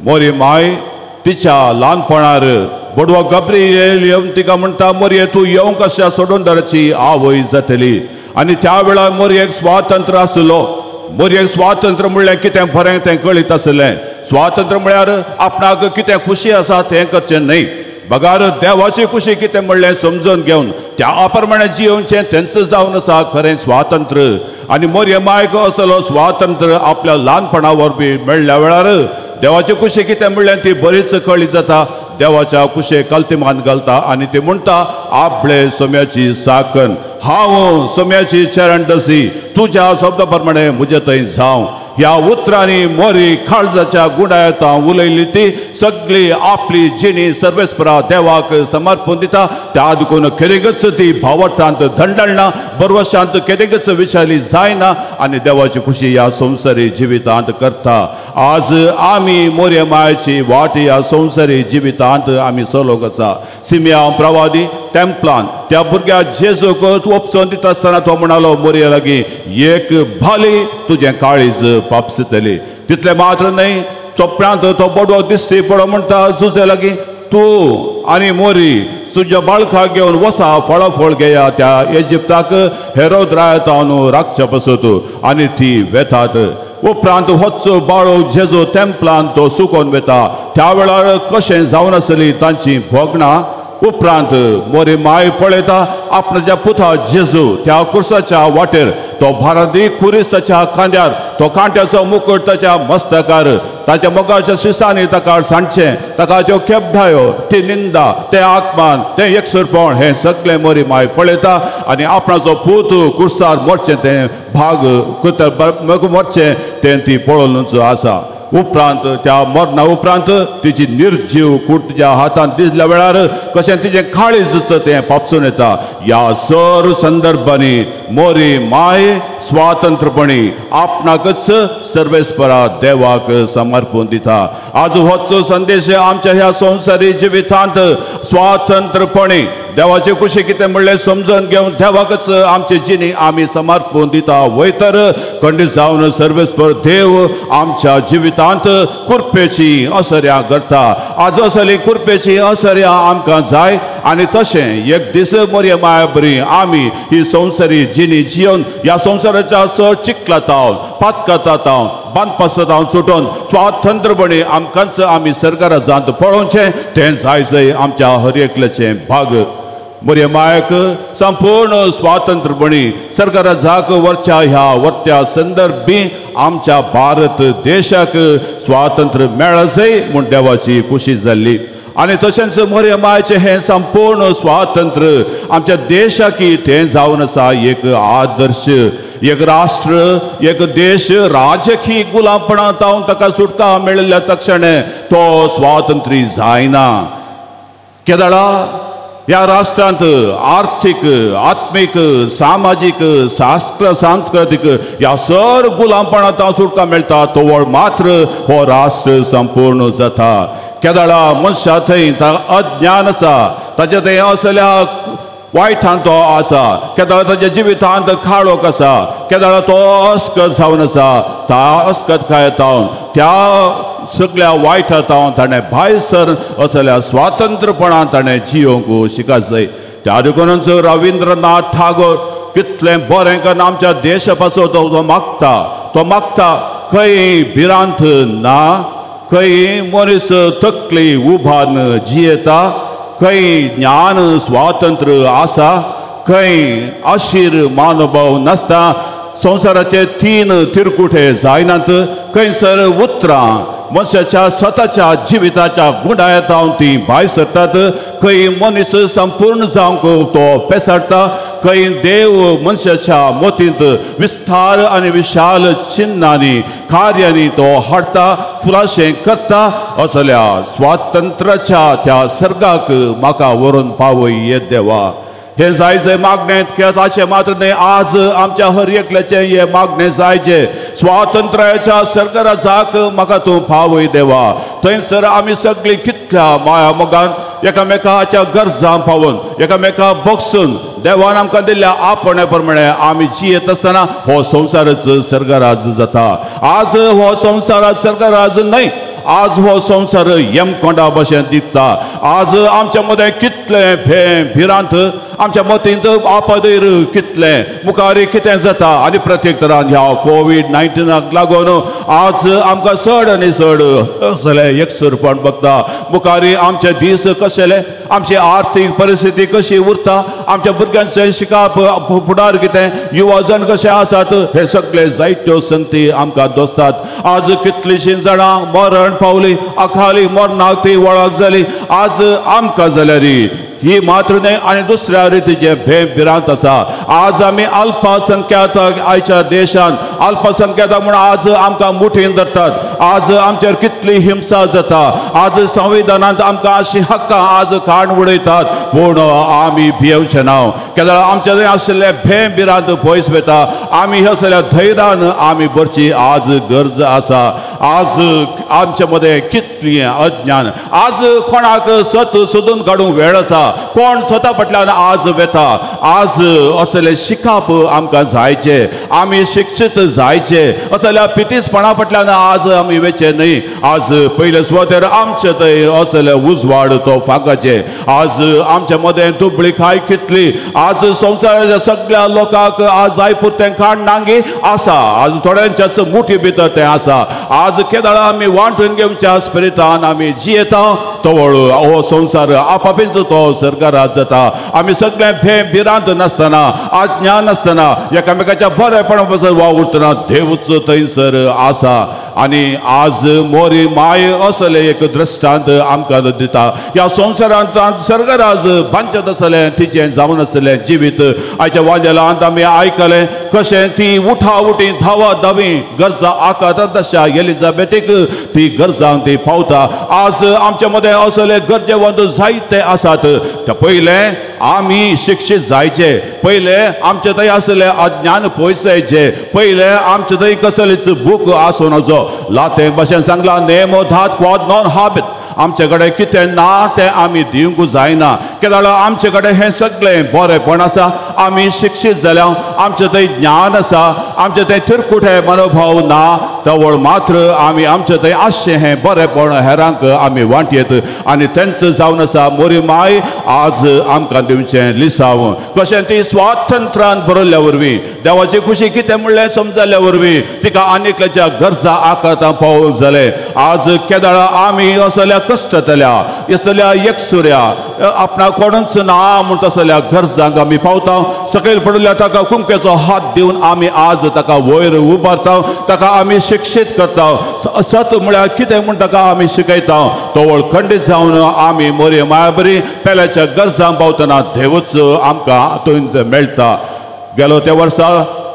मोरये माय तिच्या ल्हानपणार बडवो गब्रिएल येवन तिका म्हणटा मोरये तूं येवंक अशा सोडून दराची आवय जातली. आनी त्या वेळार मोरयेक स्वातंत्र्य आसलो. मोरयेक स्वातंत्र्य म्हणल्यार कितें बरें तें कळीत आसलें. स्वातंत्र्य म्हळ्यार आपणाक कितें खुशी आसा तें करचें न्हय बगार देवाची खुशी कितें म्हणलें समजून घेवन त्या प्रमाणे जियोवचें तेंच जावन आसा खरें स्वातंत्र्य. आनी मोरये मायक असलो स्वातंत्र्य आपल्या ल्हानपणा वरवीं मेळ्ळ्या वेळार देवाची खुशी कितें म्हणलें ती बरीच कळी जाता. देवाच्या कुशेक कल्तिमान घालता आनी ती म्हणटा आपले सोम्याची साकन हांव सोम्याची चरण दसी तुज्या शब्दा प्रमाणे म्हजे थंय जावं. ह्या उतरांनी मोरी काळजाच्या गुणायता उलयली ती सगळी आपली जिणी सर्वेस्परा देवाक समर्पण दिता. त्या देखून खेरीगच ती भावटांत धंडळना बरवशांत खेरीगच विशाली जायना आनी देवाची खुशी ह्या संवसारी जिवितांत करता. आज आमी मोरये मायाची वाट ह्या संवसारी जिवितांत आमी चलोवंक आसा. सिमिया प्रवादी तेम्पलान त्या भुरग्या जेजूक ओपसोन दिता आसतना तो म्हणालो मोरये लागीं एक भाली तुजें काळीज पापसितली. तितलें मात्र न्हय चोपड्यांत तो बडवो दिसती पडो म्हणटा जुजे लागीं तूं आनी मोरी तुज्या बाळकाक घेवन वसा फळाफळ घेया त्या इजिप्ताक हेरोद रायतावन राखच्या पसत आनी ती वेतात. उपरांत होच बाळो जेजो तेम्पलान तो सुकोवन वेता. त्या वेळार कशें जावन आसली तांची भोगणां. उपरांत मोरी माय पळयता आपणाच्या पुता जेजू त्या कुर्साच्या वाटेर तो भारती खुरीस ताच्या खांद्यार तो कांट्याचो मुकुट ताच्या मस्तकार ताच्या मोगाच्या शिसांनी ताका सांडचें ताका त्यो खेपडायो ती निंदा तें आत्मान तें एकसुरपण हें सगळें मोरी माय पळयता आनी आपणाचो पूत कुर्सार मोडचें तें भाग मोडचें तें ती पळोवनच आसा. उपरांत त्या मरणा उपरांत तिची निर्जीव कूड तिच्या हातांत दिसल्या वेळार कशें तिचें काळीज तें पापसून येता. ह्या सर संदर्भांनी मोरी माय स्वातंत्र्यपणी आपणाकच सर्वेस्परा देवाक समर्पण दिता. आज होच संदेश आमच्या ह्या संवसारी जिवितांत स्वातंत्र्यपणी देवाची खुशी कितें म्हणलें समजून घेवन देवाकच आमची जिणी आमी समर्पण दिता वय तर खंडीत जावन सर्वेस्पर देव आमच्या जिवितांत कुरपेची असऱ्या करता. आज असली कुरपेची असऱ्या आमकां जाय आनी तशें एक दीस मोरये माया बरी आमी ही संवसारी जिणी जिवन ह्या संवसाराच्या सर चिखलातावन पातकातावन बांदपासातावन सुटोवन स्वातंत्र्यपणी आमकांच आमी सरकारा जावन पळोवचें तें जाय जय आमच्या हर एकल्याचें भाग. मोरये मायक संपूर्ण स्वातंत्र्यपणी सरकारा जाक वरच्या ह्या वरत्या संदर्भी आमच्या भारत देशाक स्वातंत्र्य मेळजय म्हूण देवाची खुशी जाल्ली. आनी तशेंच मोरये मायचें हें संपूर्ण स्वातंत्र्य आमच्या देशाकी तें जावन आसा एक आदर्श एक राष्ट्र एक देश राजकीय गुलामपणांत ताका सुटका मेळिल्ल्या तक्षणे तो स्वातंत्र्य जायना. केदळा ह्या राष्ट्रांत आर्थीक आत्मीक सामाजीक सांस्कृतीक ह्या सर गुलामपणांत सुटका मेळटा तोवळ मात्र हो राष्ट्र संपूर्ण जाता. केदळा मनशा थंय अज्ञान आसा ताचे थंय असल्या वायटान तो आसा केदळा ताच्या जिवितांत काळोख आसा केदळा तो अस्कत जावन आसा त्या अस्कत खायतावन त्या सगळ्या वायटा तावन ताणें भायर सर असल्या स्वातंत्रपणान ताणें जियोंक शिका जाय. त्या देखूनच रविंद्रनाथ ठागोर कितलें बरें करून आमच्या देशा पासून तो मागता, तो मागता खंय भिरांत ना, खंय मनीस तकली उबारून जियेता, खंय ज्ञान स्वातंत्र्य आसा, खंय आशीर मानोभाव नासता, संवसाराचे तीन तिरकुटे जायनात, खंयसर उतरां मनशाच्या स्वताच्या जिविताच्या गुंडायतावन ती भायर सरतात, खंय मनीस संपूर्ण जावंक तो पेसाडटा, खंय देव मनशाच्या मतींत विस्तार आनी विशाल चिन्नांनी कार्यांनी तो हाडटा, फुलाशें करता. असल्या स्वातंत्र्याच्या त्या सर्गाक म्हाका व्हरून पावय येत देवा. हे जायचे मागणें ताचें मात्र न्हय, आज आमच्या हर एकल्याचें हें मागणें जायचें. स्वातंत्र्याच्या सरकाराक म्हाका तूं पावय देवा. थंयसर आमी सगळीं कितल्या माया मोगान एकामेकाच्या गरजां पावून एकामेका बगसून देवान आमकां दिल्ल्या आपणे प्रमाणे आमी जियेत आसतना हो संवसारच सर्गराज जाता. आज हो संवसार सर्गराज न्हय, आज हो संवसार यमकोंडा भशेन दिसता. आज आमच्या मदें कितलें भें भिरांत, आमच्या मतींत आपदीर कितलें मुखार कितें जाता आनी प्रत्येक तरान ह्या कोवीड 19 लागून आज आमकां चड आनी चड असलें एकसुरपण बघता. मुखार आमचे दीस कशेले, आमची आर्थीक परिस्थिती कशी उरता, आमच्या भुरग्यांचें शिकप फुडार कितें, युवाजण कशें आसात, हे सगळे जायत्यो संगती आमकां दोसतात. आज कितलींशीं जाणां मरण पावली, अकाली मरणाक ती वळख जाली. आज आमकां जाल्यार ही मात्र न्हय आनी दुसऱ्या रितीचें भें भिरांत आसा. आज आमी अल्पसंख्याक आयच्या देशांत अल्पसंख्याक म्हूण आज आमकां मुठीन धरतात. आज आमचेर कितली हिंसा जाता. आज संविधानांत आमकां अशी हक्कां आज काण उडयतात, पूण आमी भियेवचें ना. केन्ना आमच्या थंय आशिल्लें भें भिरांत पयस वता. आमी असल्या धैर्यान आमी भरची आज गरज आसा. आज आमच्या मदें कितली अज्ञान, आज कोणाक सत सोदून काडूंक वेळ आसा, कोण स्वता फाटल्यान आज वेता. आज असले शिकप आमकां जायचे, आमी शिक्षीत जायचे, असल्या पिटीसपणा फाटल्यान आज आमी वेचे न्हय. आज पयले सुवातेर आमचे थंय असले उजवाड तो फांकाचे. आज आमच्या मदें दुबळी खाय कितली. आज संवसाराच्या सगळ्या लोकांक आज जाय पुरतें खाण नांगी आसा, आज थोड्यांच्याच मुठी भितर तें आसा. आज केदळा आमी वांटून घेवच्या स्पिरितान आमी जियेता तवळ हो संवसार आपापींच तो सरकारात जाता. आमी सगळें भें भिरांत नासतना, आज्ञा नासतना, एकामेकाच्या बरेपणा पासून वावुरतना देवूच थंयसर आसा. आनी आज मोरी माय असले एक दृश्टांत आमकां दिता. ह्या संवसारांत सर्गराज बांदचें आसलें तिचें जावन आसलें जिवीत. आयच्या वांजेलांत आमी आयकलें कशें ती उठा उठी धांवा धावी गरजा आकारात तशा एलिझाबेथीक ती गरजांक ती पावता. आज आमच्या मदें असले गरजेवंत जायते आसात. पयलें आमी शिक्षीत जायचे, पयलें आमचे थंय आसलें अज्ञान पयस जायचें, पयलें आमचे थंय कसलीच बूक आसूं नजो. लाते भाशेन सांगलां नेमो धात क्वाद नॉन हाबीत. आमचे कडेन कितें ना तें आमी दिवंक जायना. केन्ना आमचे कडेन हें सगळें बरेंपण आसा, आमी शिक्षीत जाल्या, आमचें थंय ज्ञान आसा, आमचें थंय थिरकुटे मनोभाव ना, तवळ मात्र आमी आमचें थंय आसचें हें बरेंपण हेरांक आमी वांटयेत. आनी तेंच जावन आसा मोरी माय आज आमकां दिवचें लिसांव. कशें ती स्वातंत्र्यान बरयल्ल्या वरवीं, देवाची खुशी कितें म्हणलें समजल्ल्या वरवीं तिका आनीकल्याच्या गरजा आकारां पावोवंक जालें. आज केदळा आमी असल्या कश्टतल्या असल्या एकसुऱ्या आपणा कोणूच ना म्हूण तसल्या गरजांक आमी पावता. सकयल पडिल्ल्या ताका कुमकेचो हात दिवन आमी आज ताका वयर उबारता, ताका आमी शिक्षीत करता, सत म्हळ्यार कितें म्हूण ताका आमी शिकयता. तवळ खंडीत जावन आमी मोरे माया बरी पेल्याच्या गरजांक पावतना देवूच आमकां थंय मेळटा. गेलो त्या वर्सा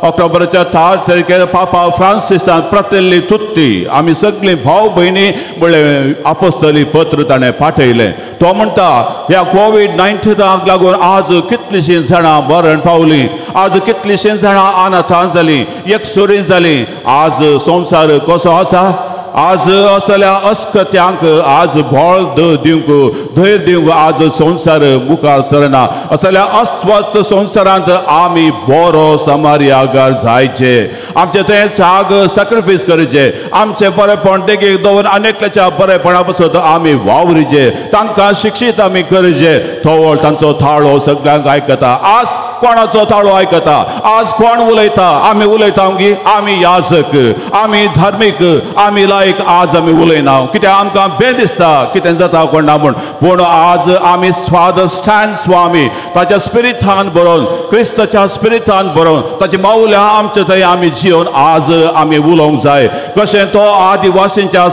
ऑक्टोबराच्या 3 तारखेर पापा फ्रांसिसान प्रतेल्ली तुत्ती आमी सगळीं भाव भयणी म्हणलें आपोस्तली पत्र ताणें पाठयलें. तो म्हणटा ह्या कोवीड 19 लागून आज कितलींशीं जाणां मरण पावलीं, आज कितलींशीं जाणां अनाथां जालीं, एकसुरी जालीं. आज संवसार कसो आसा, आज असल्या अस्कत्यांक आज बळ दिवंक, धैर्य दिवंक आज संवसार मुखार सरना. असल्या अस्वस्थ संवसारांत आमी बरो समार्यागार जायचे. आमचे थंय त्याग सॅक्रिफायस करचे, आमचें बरेपण देखीक दवर अनेकल्याच्या बरेपणा पासत आमी वावरिचे, तांकां शिक्षीत आमी करचे. थवळ तांचो थाळो सगळ्यांक आयकता. आज कोणाचो ताळो आयकता? आज कोण उलयता? आमी उलयता की आमी याजक, आमी धार्मीक, आमी लायक. आज आमी उलयना कित्याक आमकां बें दिसता कितें जाता कोण ना म्हूण. पूण आज आमी फादर स्टॅन स्वामी ताच्या स्पिरितान बरोवन, क्रिस्ताच्या स्पिरितान बरोवन ताची मावल्या आमचे थंय आमी जिवन आज आमी उलोवंक जाय. कशें तो आदिवासींच्या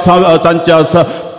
तांच्या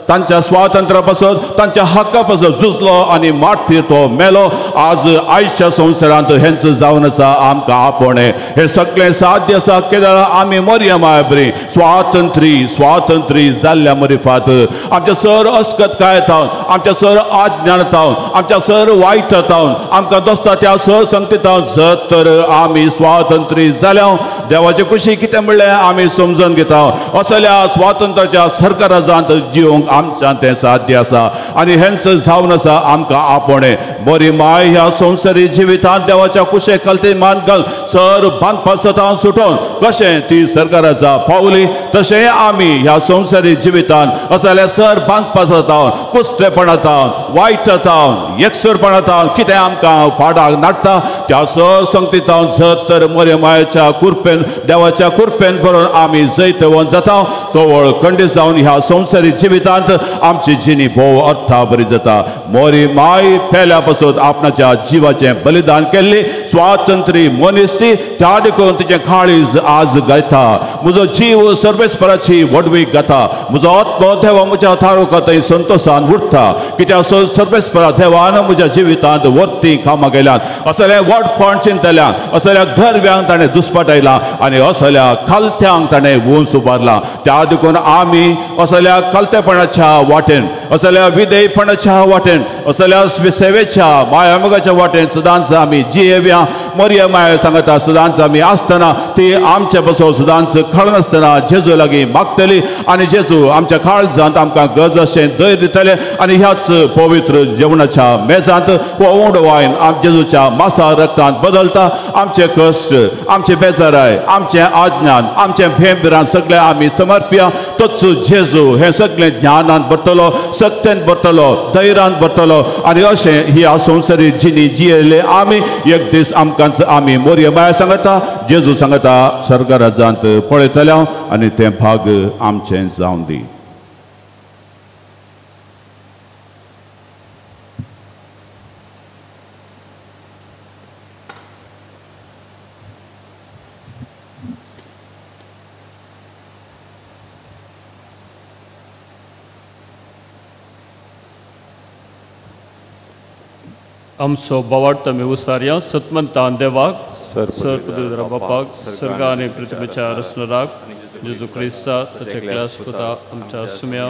तांच्या स्वातंत्र्या पासत, तांच्या हक्का पासत झुजलो आनी मारतीर तो मेलो. आज आयच्या संवसारांत हेंच जावन आसा आमकां आपोवणें. हें सगळें साध्य आसा केदळा आमी मरियम बरी स्वातंत्री स्वातंत्री जाल्ल्या मरिफात आमच्या सर अस्कतकाय थावन, आमच्या सर अज्ञान थावन, आमच्या सर वायट थावन, आमकां दोस्ता त्या सर संगती थावन जर तर आमी स्वातंत्री जाल्या देवाचे कुशी कितें म्हणलें आमी समजून घेता. असल्या स्वातंत्र्याच्या सरकारांत जिवंक आमच्यान तें साध्य आसा आनी हेंच जावन आसा आमकां आपोवणें. बरी माय ह्या संवसारी जिवितांत देवाच्या कुशे कलते मान घाल सर बांदपासतां सुटोवन कशें ती सरकाराचा पावली तशें आमी ह्या संवसारी जिवितांत असल्या सर बांदपासतां, कुस्टेपणा थावन, वायट थावन, एकसुरपणा थावन कितें आमकां पाडाक नाडटा त्या सर संगती थावन जर तर मरे मायेच्या कुरपेन देवाच्या कुरपेन भरून आमी जैतवंत जाता. तवळ खंडीत जावन ह्या संवसारी जिवितांत आमची जिणी भोव अर्था बरी जाता. मोरी माय पेल्या पासून आपणाच्या जिवाचें बलिदान केल्ली स्वातंत्री मनीस ती, त्या देखून तिचें काळीज आज गायता. म्हजो जीव सर्वेस्पराची व्हडवीक गाता, म्हजो आत्मो देवा म्हज्या तारुका थंय संतोशान उरता. कित्याक सर्वेस्परा देवान म्हज्या जिवितांत वर्ती कामां केल्यात, असल्या व्हडपण चिंतल्या, असल्या गर्व्यांक ताणें दुस्पाटायला आनी असल्या खालत्यांक ताणें उंच उबारला. त्या देखून आमी असल्या खालतेपणाच्या वाटेन, असल्या विधेयपणाच्या वाटेन, असल्या सेवेच्या मायामोगाच्या वाटेन सदांच आमी जियेव्या. मरिया माया सांगता सदांच आमी आसतना ती आमच्या बसो सदांच कळनासतना जेजू लागीं मागतली आनी जेजू आमच्या काळजांत आमकां गरज अशें धैर्य दितले आनी ह्याच पवित्र जेवणाच्या मेजांत हो उंड वायन जेजूच्या मासा रक्तांत बदलता. आमचे कश्ट, आमचे बेजाराय, आमचें अज्ञान, आमचें भेंभिरांत सगळें आमी समर्प्या. तोच जेजू हें सगळें ज्ञानान भरतलो, शक्तेन भरतलो, धैर्यान भरतलो आनी अशें ही संवसारी जिणी जियेले आमी एक दीस आमकां आमी मोरये माया सांगता, जेजू सांगता सरकाराजांत पळयतले आनी तें भाग आमचें जावन दी. आमचो बावार्थ आमी उसारया सतमंतान देवाक, सर पदवीधरा बापाक, सर्ग आनी पृथ्वीच्या रचणाराक, जेजू क्रिस्ता ताच्या क्लास पुता आमच्या सुम्या,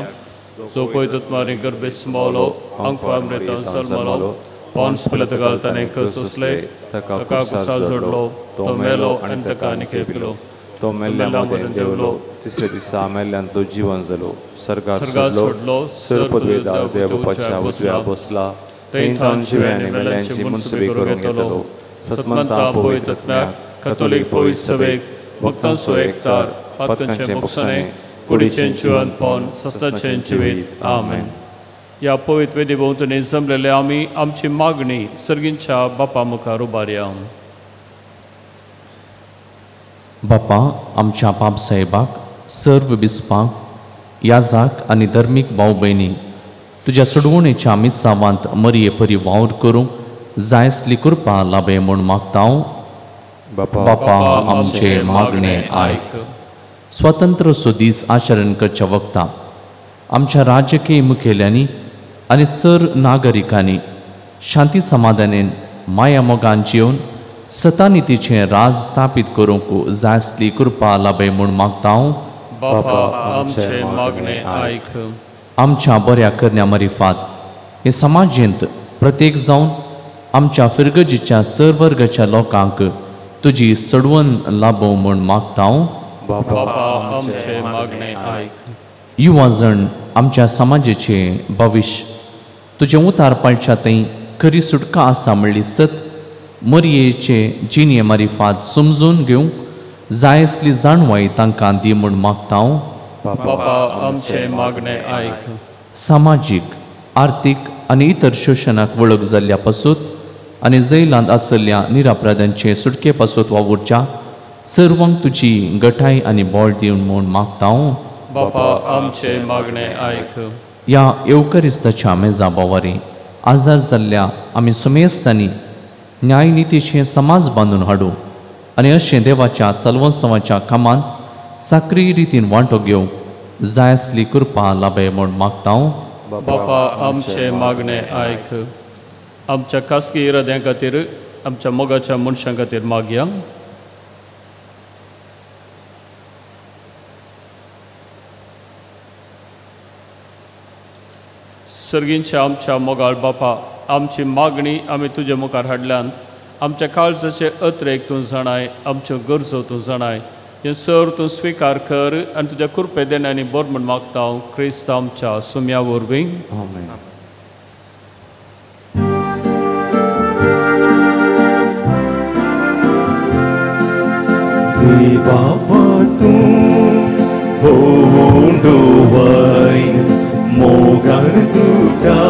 जो पवित्र आनी गर्भे सुमावलो, आंकवार मृतान जल्मलो, पावस पिलात ताणें सोंसले, ताका कुसार जोडलो, तो मेलो आनी ताका आनी खेपिलो, तो मेल्ल्या मदें देंवलो, तिसऱ्या दिसा मेल्ल्यान तो जिवन जालो, सर्गार सोडलो, सर पदवीधर देव बापाच्या उजव्या बसला, थंय थावन जिव्या आनी मेल्ल्यांची मुनसबी करूंक येतलो. सतमंता पवित्र आत्म्याक, कथोलीक पवित्र सभेक, भक्तांचो एकतार, पातकांचें भोगसणें, कुडीचें जिवन पावन सस्ताचें जिवीत. आमेन. ह्या पवित्र वेदी भोंवतणी जमलेले आमी आमची मागणी सर्गींच्या बापा मुखार उबारया. बापा, आमच्या बाप साहेबाक, सर्व बिस्पाक, याजाक आनी धर्मीक भाव भयणींक तुज्या सोडवणेच्या मिसावांत मरये परी वावर करूंक जाय आसली कृपा लाभे म्हूण मागता हांव. बापा, आमचें मागणें आयक. स्वतंत्र सो दीस आचरण करच्या वखता आमच्या राजकीय मुखेल्यांनी आनी सर नागरिकांनी शांती समाधानेन माया मोगान जिवन सतानितीचें राज स्थापीत करूंक जाय आसली कृपा लाभे म्हूण मागता हांव. बापा, आमचें मागणें आयक. आमच्या बऱ्या करण्या मरिफात हे समाजेंत प्रत्येक जावन आमच्या फिरगजीच्या सरवर्गाच्या लोकांक तुजी सडवण लाभो म्हूण मागता हांव. बापा, आमचें मागणें आयक. युवा जण आमच्या समाजेचें भविश्य तुजें उतार पाळच्या थंय खरी सुटका आसा म्हणली सत मरयेचे जिणये मारिफात समजून घेवंक जाय आसली जाणवाय तांकां दी म्हूण मागता. बापा आमचें मागणें आयक. सामाजीक, आर्थीक आनी इतर शोशणाक वळख जाल्ल्या पासूत आनी जैलांत आसलेल्या निरापराधांचे सुटके पासूत वावुरच्या सर्वांक तुजी गठाय आनी बळ दिवन म्हूण मागता. बापा आमचें मागणें आयक. ह्या येवकरिस्ताच्या मेजा बावारी आजार जाल्ल्या आमी सुमेस्तांनी न्यायनितीचें समाज बांदून हाडूं आनी अशें देवाच्या सलवत्सवाच्या कामांत साक्री रितीन वांटो घेवंक जाय आसली कृपा लाभय म्हूण मागता. बापा आमचें मागणें आयक. आमच्या खासगी इराद्यां खातीर, आमच्या मोगाच्या मनशां खातीर मागया. सर्गींच्या आमच्या मोगाळ बापा, आमची मागणी आमी तुजे मुखार हाडल्यान आमच्या काळजाचे अत्रेक तूं जाणाय, आमच्यो गरजो तूं जाणाय, हें सर तूं स्विकार कर आनी तुज्या कृपे देण्यांनी बर म्हूण मागता हांव क्रिस्त आमच्या सुम्या वरवीं. आमेन. बापा तूं होंडोवायन मोगान तुका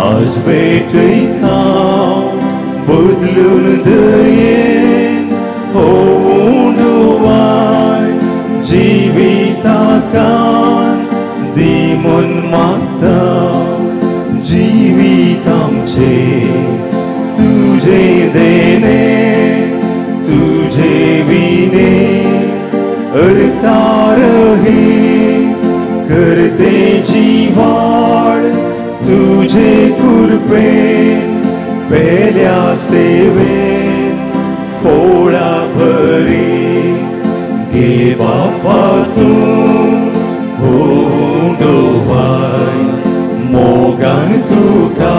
आज भेटयता बदलून दयेन होंडोवायन जिविताकान दी म्हूण मागता जिवीत आमचें तुजें देणें तुझे विने अरतार हे करते जीवाड तुझे कृपेन पेल्या सेवेन फोळा भरी गे बापा तूं होंडोवाय मोगान तुका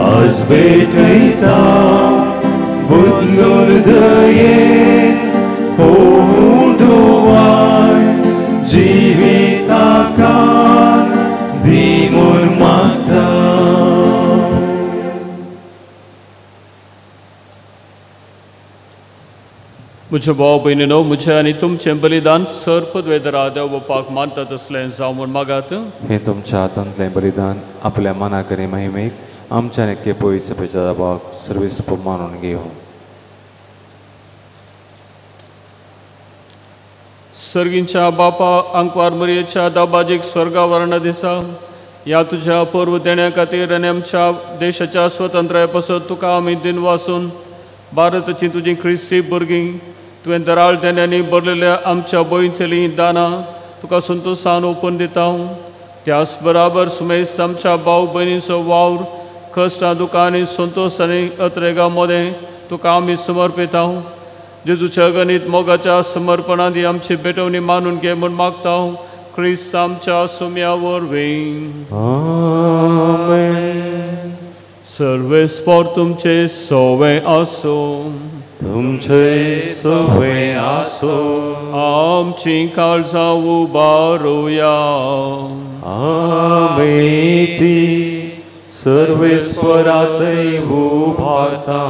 आज भेटयता बदलून दयेन होंडोवाय जिविताकान दी म्हूण मागता. म्हज्या भाव भयणीनो, म्हजें आनी तुमचें बलिदान सर पदवेदरा देव बापाक मानता तसलें जावं म्हूण मागात. हें तुमच्या हातांतलें बलिदान आपल्या मनाक आनी महिमेक आमच्या एके पयस सभेच्या दाबाक सर्वीस मानून घेवं. सर्गींच्या बापा, आंकवार मरयेच्या दाबाजीक स्वर्गावरण दिसा ह्या तुज्या पूर्व देण्या खातीर आनी आमच्या देशाच्या स्वतंत्राये पासत तुका आमी दिनवासून भारताची तुजी क्रिस्ती भुरगीं तुवें दराळ देण्यांनी भरलेल्या आमच्या भंयतलीं दानां तुका संतोशान ओपून दिता. त्याच बराबर सुमेस आमच्या भाव भयणीचो वावर कश्टां दुकांनी संतोश आनी अत्रेगा मदें तुका आमी समर्पिता. जेजूच्या गणीत मोगाच्या समर्पणांत आमची भेटवणी मानून घे म्हूण मागता क्रिस्त आमच्या सुम्या वरवीं. आमेन. सर्वेस्पोर तुमचे सोवे आसूं. तुमचे सोवे आसूं. आमची काळजां उबारुया. आमी ती सर्वेस्परातय उबारता.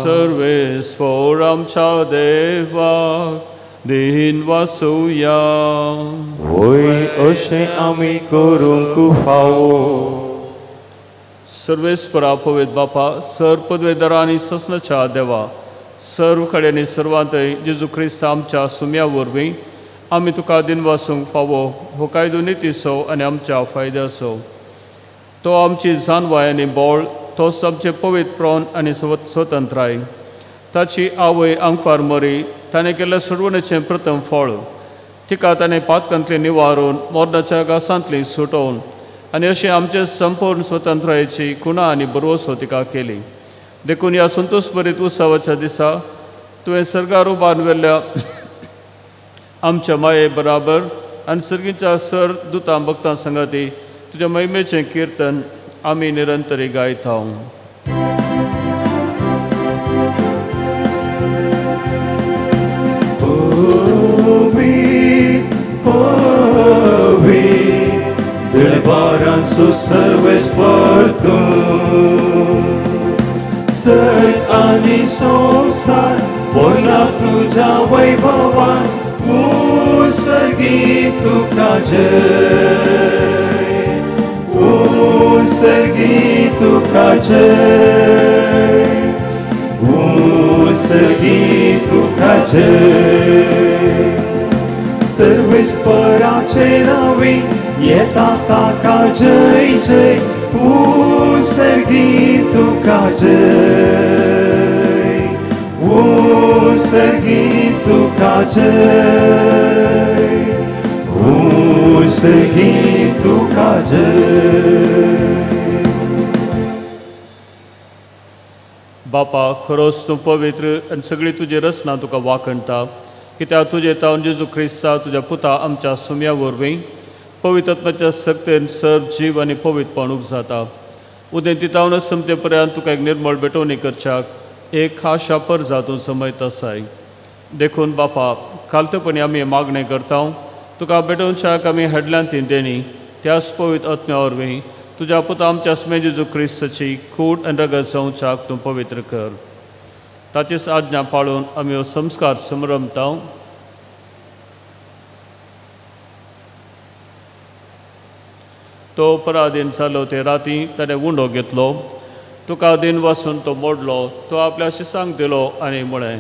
सर्वेस्पोर आमच्या देवाक दिन वासुया. वय अशें आमी करूंक फावो. सर्वेस्परा पवित्र बापा, सर पदवेदारा आनी ससनाच्या देवा, सर्व कडेन सर्वांतय जेजू क्रिस्त आमच्या सुम्या वरवीं आमी तुका दिनवासूंक फावो हो कायदो नितीचो आनी आमच्या फायद्याचो. तो आमची जानवाय आनी बोळ, तोच आमचें पवित्र प्रण आनी स्वतंत्राय. ताची आवय आंकवार मरी ताणें केल्लें सोडवणेचें प्रथम फळ, तिका ताणें पातकांतली निवारून मरणाच्या घासांतली सुटोवन आनी अशें आमचे संपूर्ण स्वतंत्रायेची खुणा आनी भरवसो तिका केली. देखून ह्या संतोशभरीत उत्सवाच्या दिसा तुवें सर्गार उबारून व्हेल्ल्या आमच्या माये बराबर आनी सर्गीच्या सर दुतां भक्तां संगाती तुज्या महिमेचें किर्तन आमी निरंतरी गायता. दरबारांचो सर्वेस्पर तूं, सर्ग आनी संवसार बोला तुझ्या वैभवान उसर्गी तुका जय उसर्गी तुका जय उसर्गी तुका जय सर्वेस्पराचे नांवी येता ताका जय जय उसर्गी तुका जय उसर्गी तुका जय उसर्गी तुका जय। बापा खरोच तूं पवित्र आनी सगळी तुजी रचना तुका वाखणटा कित्याक तुजे तावन जेजू क्रिस्ता तुज्या पुता आमच्या सुम्या वरवीं पवित्रत्वाच्या सक्तेन सर जीव आनी पवित्रपण उपजाता। उदेंती तावन समते पर्यंत तुका एक निर्मळ भेटवणी करच्याक एक खाशा परजा तूं समयत आसाय। देखून बापा खालतेपणी आमी मागणें करता तुका भेटोवच्याक आमी हेडल्यान ती देणी त्याच पवित्र आत्म्या वरवीं तुज्या पुता आमच्या सुमे जेजू क्रिस्ताची कूड आनी रगत जावच्याक तूं पवित्र कर। ताचीच आज्ञा पाळून आमी हो संस्कार समरमता। तो पराधीन जालो ते राती ताणें उंडो घेतलो तुका दिन वासून तो मोडलो तो आपल्या शिसांक दिलो आनी म्हळें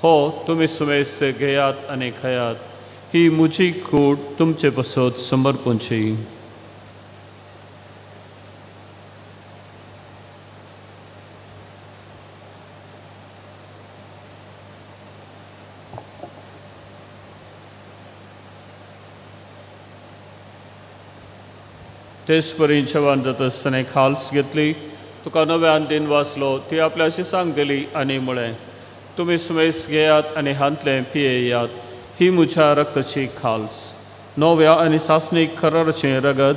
हो तुमी सुमेस्त घेयात आनी खायात ही म्हजी कूड तुमचे पसत समर्पणची। तेच परी जेवण जाता आसतना खाल्स घेतली तुका नव्यान दिन वाचलो ती आपल्या शिसांक दिली आनी म्हळें तुमी सुमेस घेयात आनी हांतलें पियेयात ही म्हज्या रक्ताची खाल्स नव्या आनी सासणीक खराचें रगत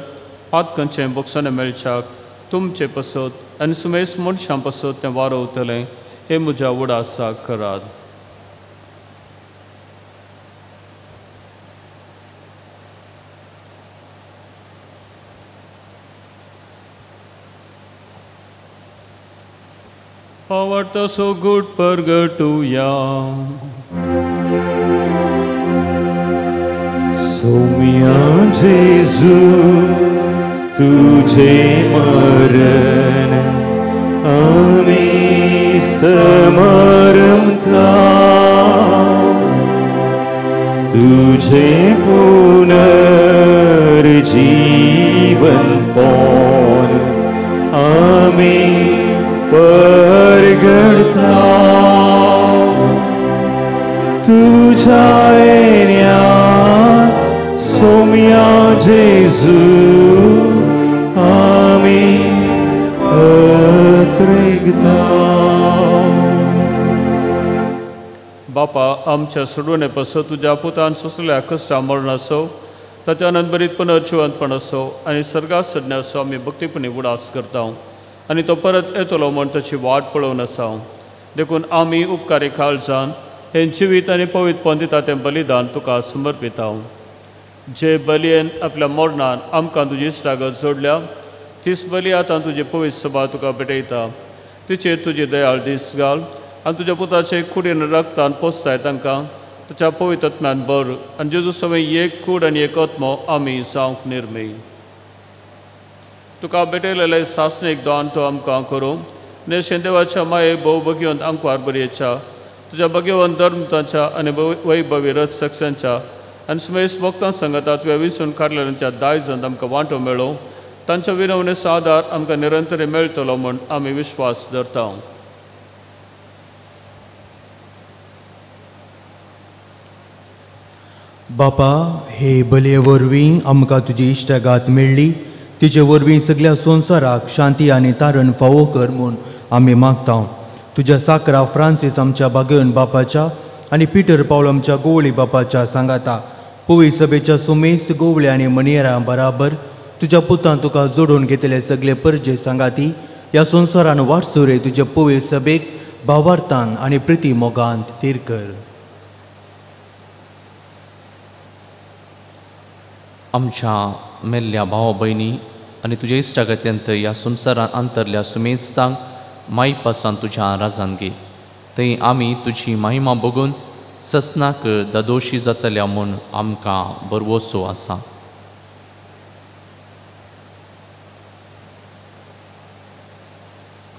पातकांचें बोगसणें मेळच्याक तुमचे पसत आनी सुमेस मनशां पसत तें वारोवतलें हें म्हज्या उडासाक करात। आवडतो सो गुड परगटुया। सोम्या जेजू तुझे मरण आमी समरमता तुझे पुनर्जीवन पौन आमी परगडता तुझ्या येण्यात सोम्या जेजू आमी अत्रेगता। बापा आमच्या सोडवणे पसत तुज्या पुतान सोंसलेल्या कश्टा मरण असो ताच्या आनंदभरीत पुनर्जिवंतपण असो आनी सर्गात सडण्याचो आमी भक्तीपणी उडास करता आनी तो परत येतलो म्हूण ताची वाट पळोवन आसा। देखून आमी उपकारी काळजान हें जिवीत आनी पवित्रपण दिता तें बलिदान तुका समर्पिता। जे बलयेन आपल्या मरणान आमकां तुजी इश्टागत जोडल्या तीच बली आतां तुजी पवित्र सभा तुका भेटयता। तिचेर तुजी दयाळ दीस घाल आनी तुज्या पुताचे कुडीन रक्तान पोसताय तांकां ताच्या पवित्र आत्म्यान भर आनी जेजू सवें एक कूड आनी एक आत्मो आमी जावंक निर्मी। तुका भेटयलेले सासणीक दान तो आमकां करूं नेशें देवाच्या माये भोव भगवंत आंकवार बरयेच्या तुज्या भगवंत धर्मतांच्या आनी वैभवी रथ सक्ष्यांच्या आनी सुमेस भक्तां सांगता तुवें विसून काडलेल्यांच्या दायजांत आमकां वांटो मेळो तांच्या विनवणेचो आदार आमकां निरंतर मेळटलो म्हूण आमी विश्वास धरता। बापा हे बलये वरवीं आमकां तुजी इश्टागात मेळ्ळी तिचे वरवीं सगळ्या संवसाराक शांती आनी तारण फावो कर म्हूण आमी मागता। तुज्या साकरा फ्रांसीस आमच्या बागेवन बापाच्या आनी पिटर पावल आमच्या गोवळी बापाच्या सांगाता पवित्र सभेच्या सुमेस गोवळे आनी मनियरां बराबर तुज्या पुतान तुका जोडून घेतले सगळे परजे सांगाती ह्या संवसारान वाटसुरे तुज्या पवित्र सभेक भावार्थान आनी प्रिती मोगांत थीर कर। आमच्या मेल्ल्या भाव भयणी आनी तुज्या इश्टागत्यांत ह्या संवसारान अंतरल्या सुमेस्तांक मायपासान तुज्या राजान घे। थंय आमी तुजी महिमा बघून ससनाक दादोशी जातल्या म्हूण आमकां भरवसो आसा.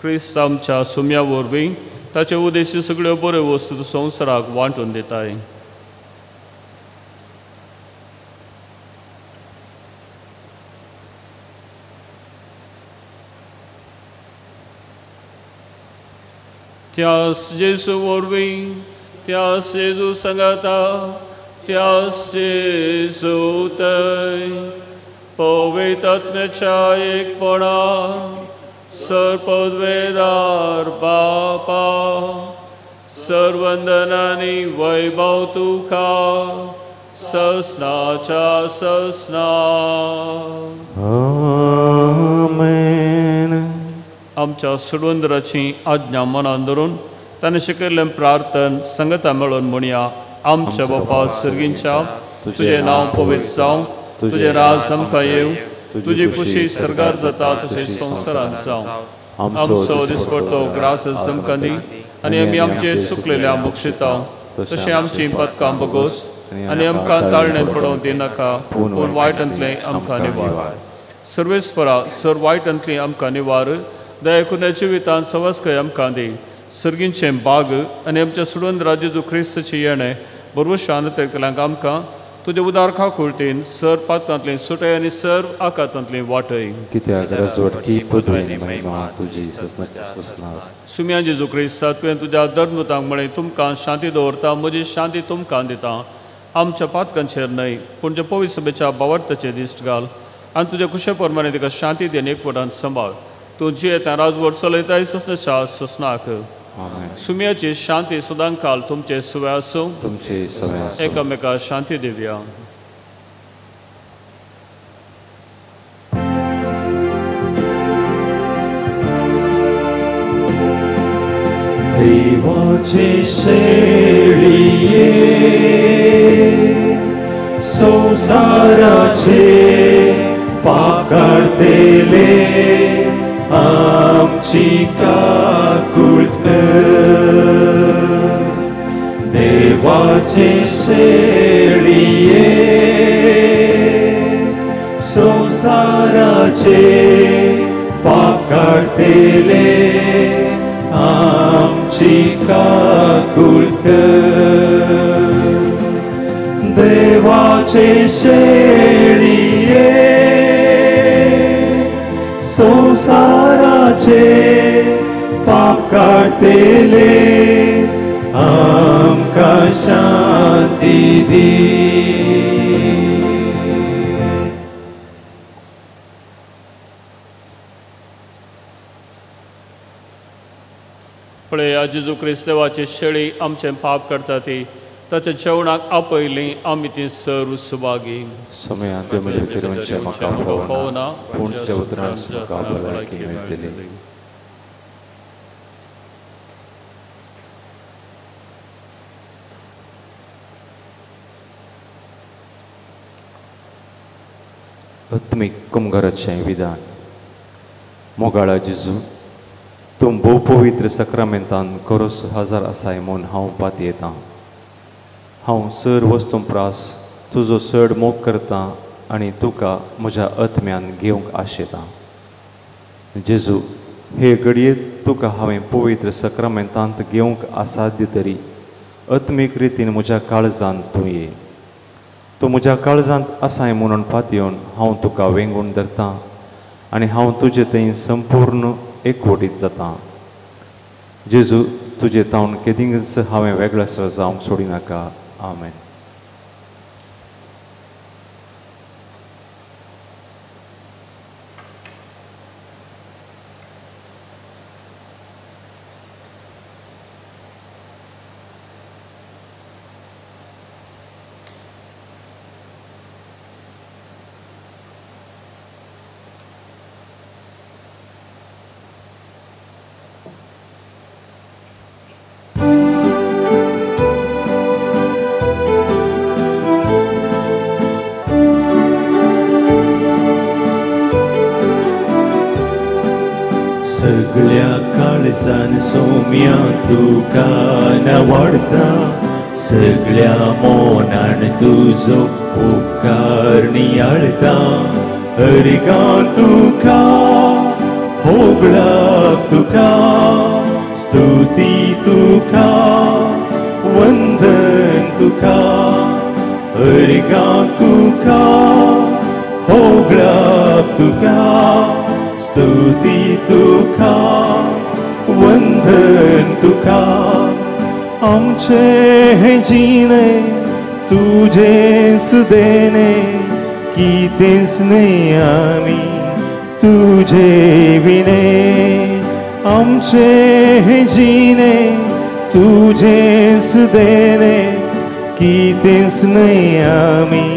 क्रिस्त आमच्या सुम्या वरवीं ताचे उद्देशी सगळ्यो बऱ्यो वस्तू संवसाराक वांटून दिताय. त्यास जेजू वरवीं, त्यास जेजू सांगाता, त्यास जेजू थंय पवित्र आत्म्याच्या एकपणान सर्वपदवेदार बापा सर्वंदनानी वैभव तुका ससनाच्या ससना. आमेन. आमच्या सुडवंदराची आज्ञा मनान धरून ताणें शिकयल्लें प्रार्थन संगता मेळोवन म्हणया. आमच्या बापा सर्गींच्या, तुजें नांव पवित्र जावं, तुजें राज आमकां येवं, तुजी खुशी सर्गार जाता तशें संवसारांत जावं. आमचो दिसपडतो ग्रास आमकां दी आनी आमी आमचे चुकलेल्या बक्षिता तशें आमची पदकां बगोस आनी आमकां ताळणेंत पडोवंक दिनाका, पूण वायटांतलें आमकां निवार. सर्वेस्परा सर वायटांतलीं आमकां निवार, दया करून जिवितांत सवस्कय आमकां दी. सर्गींचें बाग आनी आमच्या सुडून जेजू क्रिस्ताची येणें बरोबर आनंद आमकां तुजे उदार खाकुळतीन सर पातकांतली सुटय आनी सर आकातांतली वाटय. कित्याक रजवटकी पदवी महिमा तुजी ससना. सुम्या जेजू क्रिस्ता, तुवें तुज्या धर्मदूतांक म्हळें, तुमकां शांती दवरता, म्हजी शांती तुमकां दिता. आमच्या पातकांचेर न्हय पूण जे पवित्र सभेच्या बावडताचेर दिश्ट घाल आनी तुज्या कुशे प्रमाणे तिका शांती दी आनी एकवटान सांबाळ. तूं जियेता राजवट चलयताय ससनाच्या ससनाक. सुम्याची शांती सदांकाल तुमचे सुवे आसूं. तुमचे सवे आसूं. एकामेका शांती दिवया. देवाचे शेळये संवसाराचे पाप काडटले आमची काकूळट कर. देवाचे शेळये संवसाराचे पाप काडटले आमची काकूळट कर. देवाचे शेळये संवसाराचे पाप काडटले आमकां शांती दी. पळया जेजू क्रिस्त देवाची शेळी आमचें पाप करता ती ताच्या जेवणाक आपयली आमी ती सर्व सुभागी. सोम्या तुवें म्हज्या भितर येवचें म्हाका फावना, पूण तुज्या उतरान म्हाका भलायकी मेळटली. आत्मीक कुमगाराचें विधान. मोगाळा जेजू, तूं भोव पवित्र सक्रामेंतान करोस हजार आसाय म्हूण हांव पातयेतां. हांव सर वस्तूं प्रास तुजो चड मोग करतां आनी तुका म्हज्या आत्म्यान घेवंक आशेतां. जेजू, हे घडये तुका हांवें पवित्र सक्रामेंतांत घेवंक असाध्य तरी आत्मीक रितीन म्हज्या काळजांत तूं ये. तूं म्हज्या काळजांत आसाय म्हणून पातयेवन हांव तुका वेंगून धरतां आनी हांव तुजे थंय संपूर्ण एकवटीत जातां. जेजू, तुजे तावन केदींच हांवें वेगळेसर जावंक सोडिनाका. आमेन. सगळ्या काळ काळजान सोम्या तुका नावाडता सगळ्या मोनान तुजो उपकार नियाळता अर्गां तुका होगळप तुका स्तुती तुका वंदन तुका अर्गां तुका होगळप तुका स्तुती तुका वंदन तुका आमचे हे जिणे तुझेच देणे कितेंच न्हय आमी तुझे विणे आमचे हे जिणे तुझेच देणे कितेंच न्हय आमी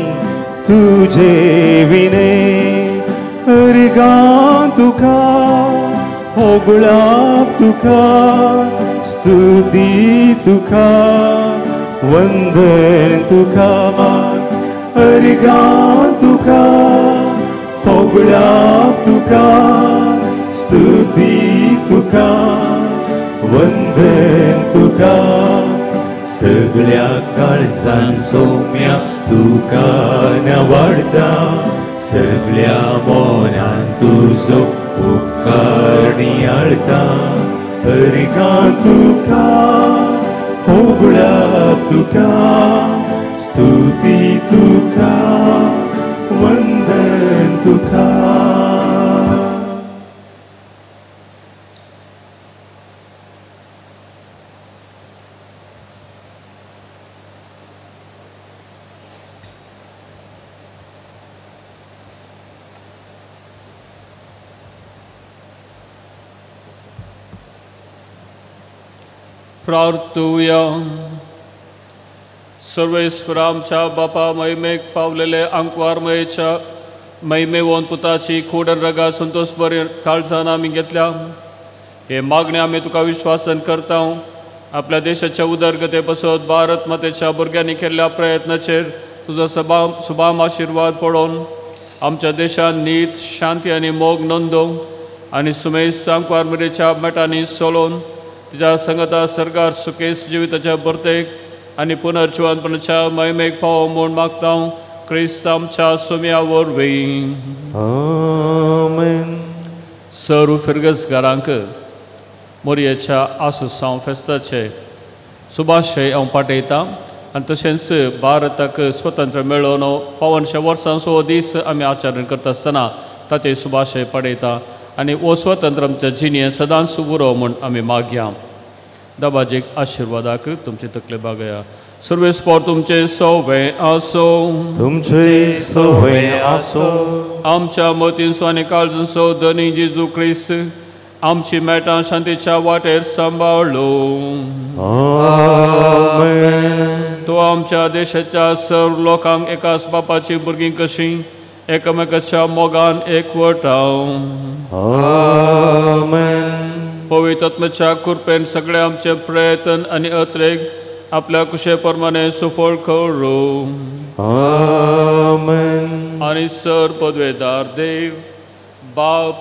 तुझे विणे अर्गां तुका होगळप तुका स्तुती तुका वंदन तुका अर्गां तुका होगळप तुका स्तुती तुका वंदन तुका सगळ्या काळजान सोम्या तुका नावाडता सगळ्या मोनान तुजो उपकार नियाळता अर्गां तुका होगळप तुका स्तुती तुका वंदन तुका. प्रार्थुया. सर्वेस्पर आमच्या बापा महिमेक पावलेले आंकवार मयेच्या महिमेवन पुताची खोडन रगा संतोष बरे काळजान आमी घेतल्या हे मागणे आमी तुका विश्वासन करता. आपल्या देशाच्या उदरगते पासत भारत मातेच्या भुरग्यांनी केल्ल्या प्रयत्नाचेर तुजो सुबाम आशिर्वाद पडोवन आमच्या देशान नीत शांती आनी मोग नोंदोवंक आनी सुमेस आंकवार मरेच्या मेटांनी सोलोवन तिच्या संगता सरकार सुकेस जिविताच्या भरतेक आनी पुनर्जिवनपणाच्या महिमेक पावो म्हूण मागता क्रिस्त आमच्या सोम्या वरवीं. आमेन. सर्व फिरगजगारांक मोरयेच्या आसुसांव फेस्ताचे सुभाशय हांव पाठयतां आनी तशेंच भारताक स्वतंत्र मेळोवन 55 वर्सांचो हो दीस आमी आचरण करता आसतना ताचे सुभाशय पाठयता आनी हो स्वतंत्र आमच्या जिणेंत सदांच उरो म्हूण आमी मागया. दबाजीक आशिर्वादाक तुमचे तकले बागया. सर्वेस्पर तुमचे सवे आसो तुमचे सवे आसो. आमच्या मतींचो आनी काळजांचो धनी जेजू क्रिस्त आमची मेटां शांतीच्या वाटेर सांबाळलो. आमेन. तो आमच्या देशाच्या सर्व लोकांक एकाच बापाची भुरगीं कशीं एकामेकाच्या मोगान एकवटाव. आमेन. पवित्र आत्म्याच्या कृपेन सगळे आमचे प्रयत्न आनी अत्रेक आपल्या कुशे प्रमाणे सुफळ करू. आमेन. आनी सर पदवेदार देव बाप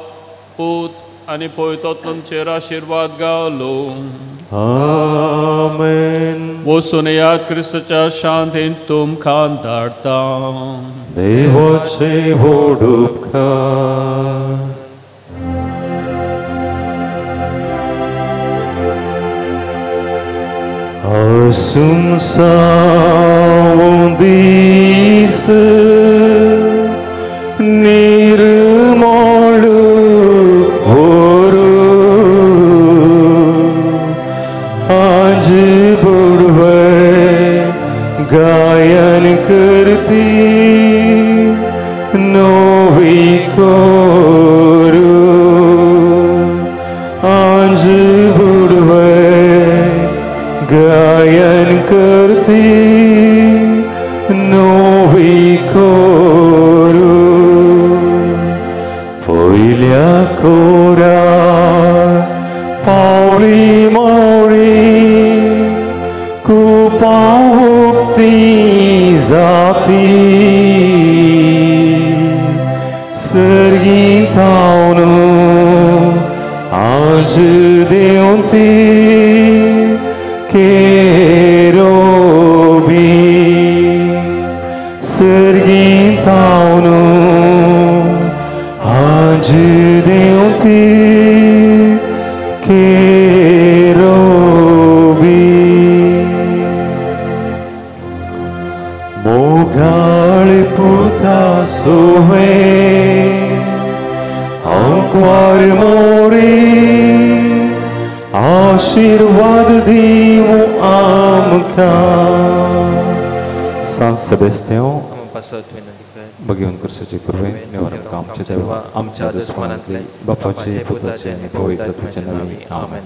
पूत आनी पवित्र आत्म्याचेर आशिर्वाद घालो. आमेन. वचून याद क्रिस्ताच्या शांतीन तुमकां धाडटा. देवाचे व्हड उपकार. Assunção disse nirmolu oru आज बुड़वे गायन करती नोवी कोरू आज बुड़वे गायन करती नोवी कोरू पयल्या कोरा पावली मोरी कुपावती जाती सर्गी थावन आज देव देवती केरोबी सर्गीतावनु आज देवती केरोबी मोगाळ पुता सोवे अंकवार मोरी आशीर्वाद दिवं आमकां. सांत सेबेस्त्यांव भगवान क्रिस्ताचे कृपेन निवार आमकां आमच्या देवा आमच्या दुस्मानांतले बापाचे पुताचे आनी पवित्र आत्म्याच्या नांवान आमेन.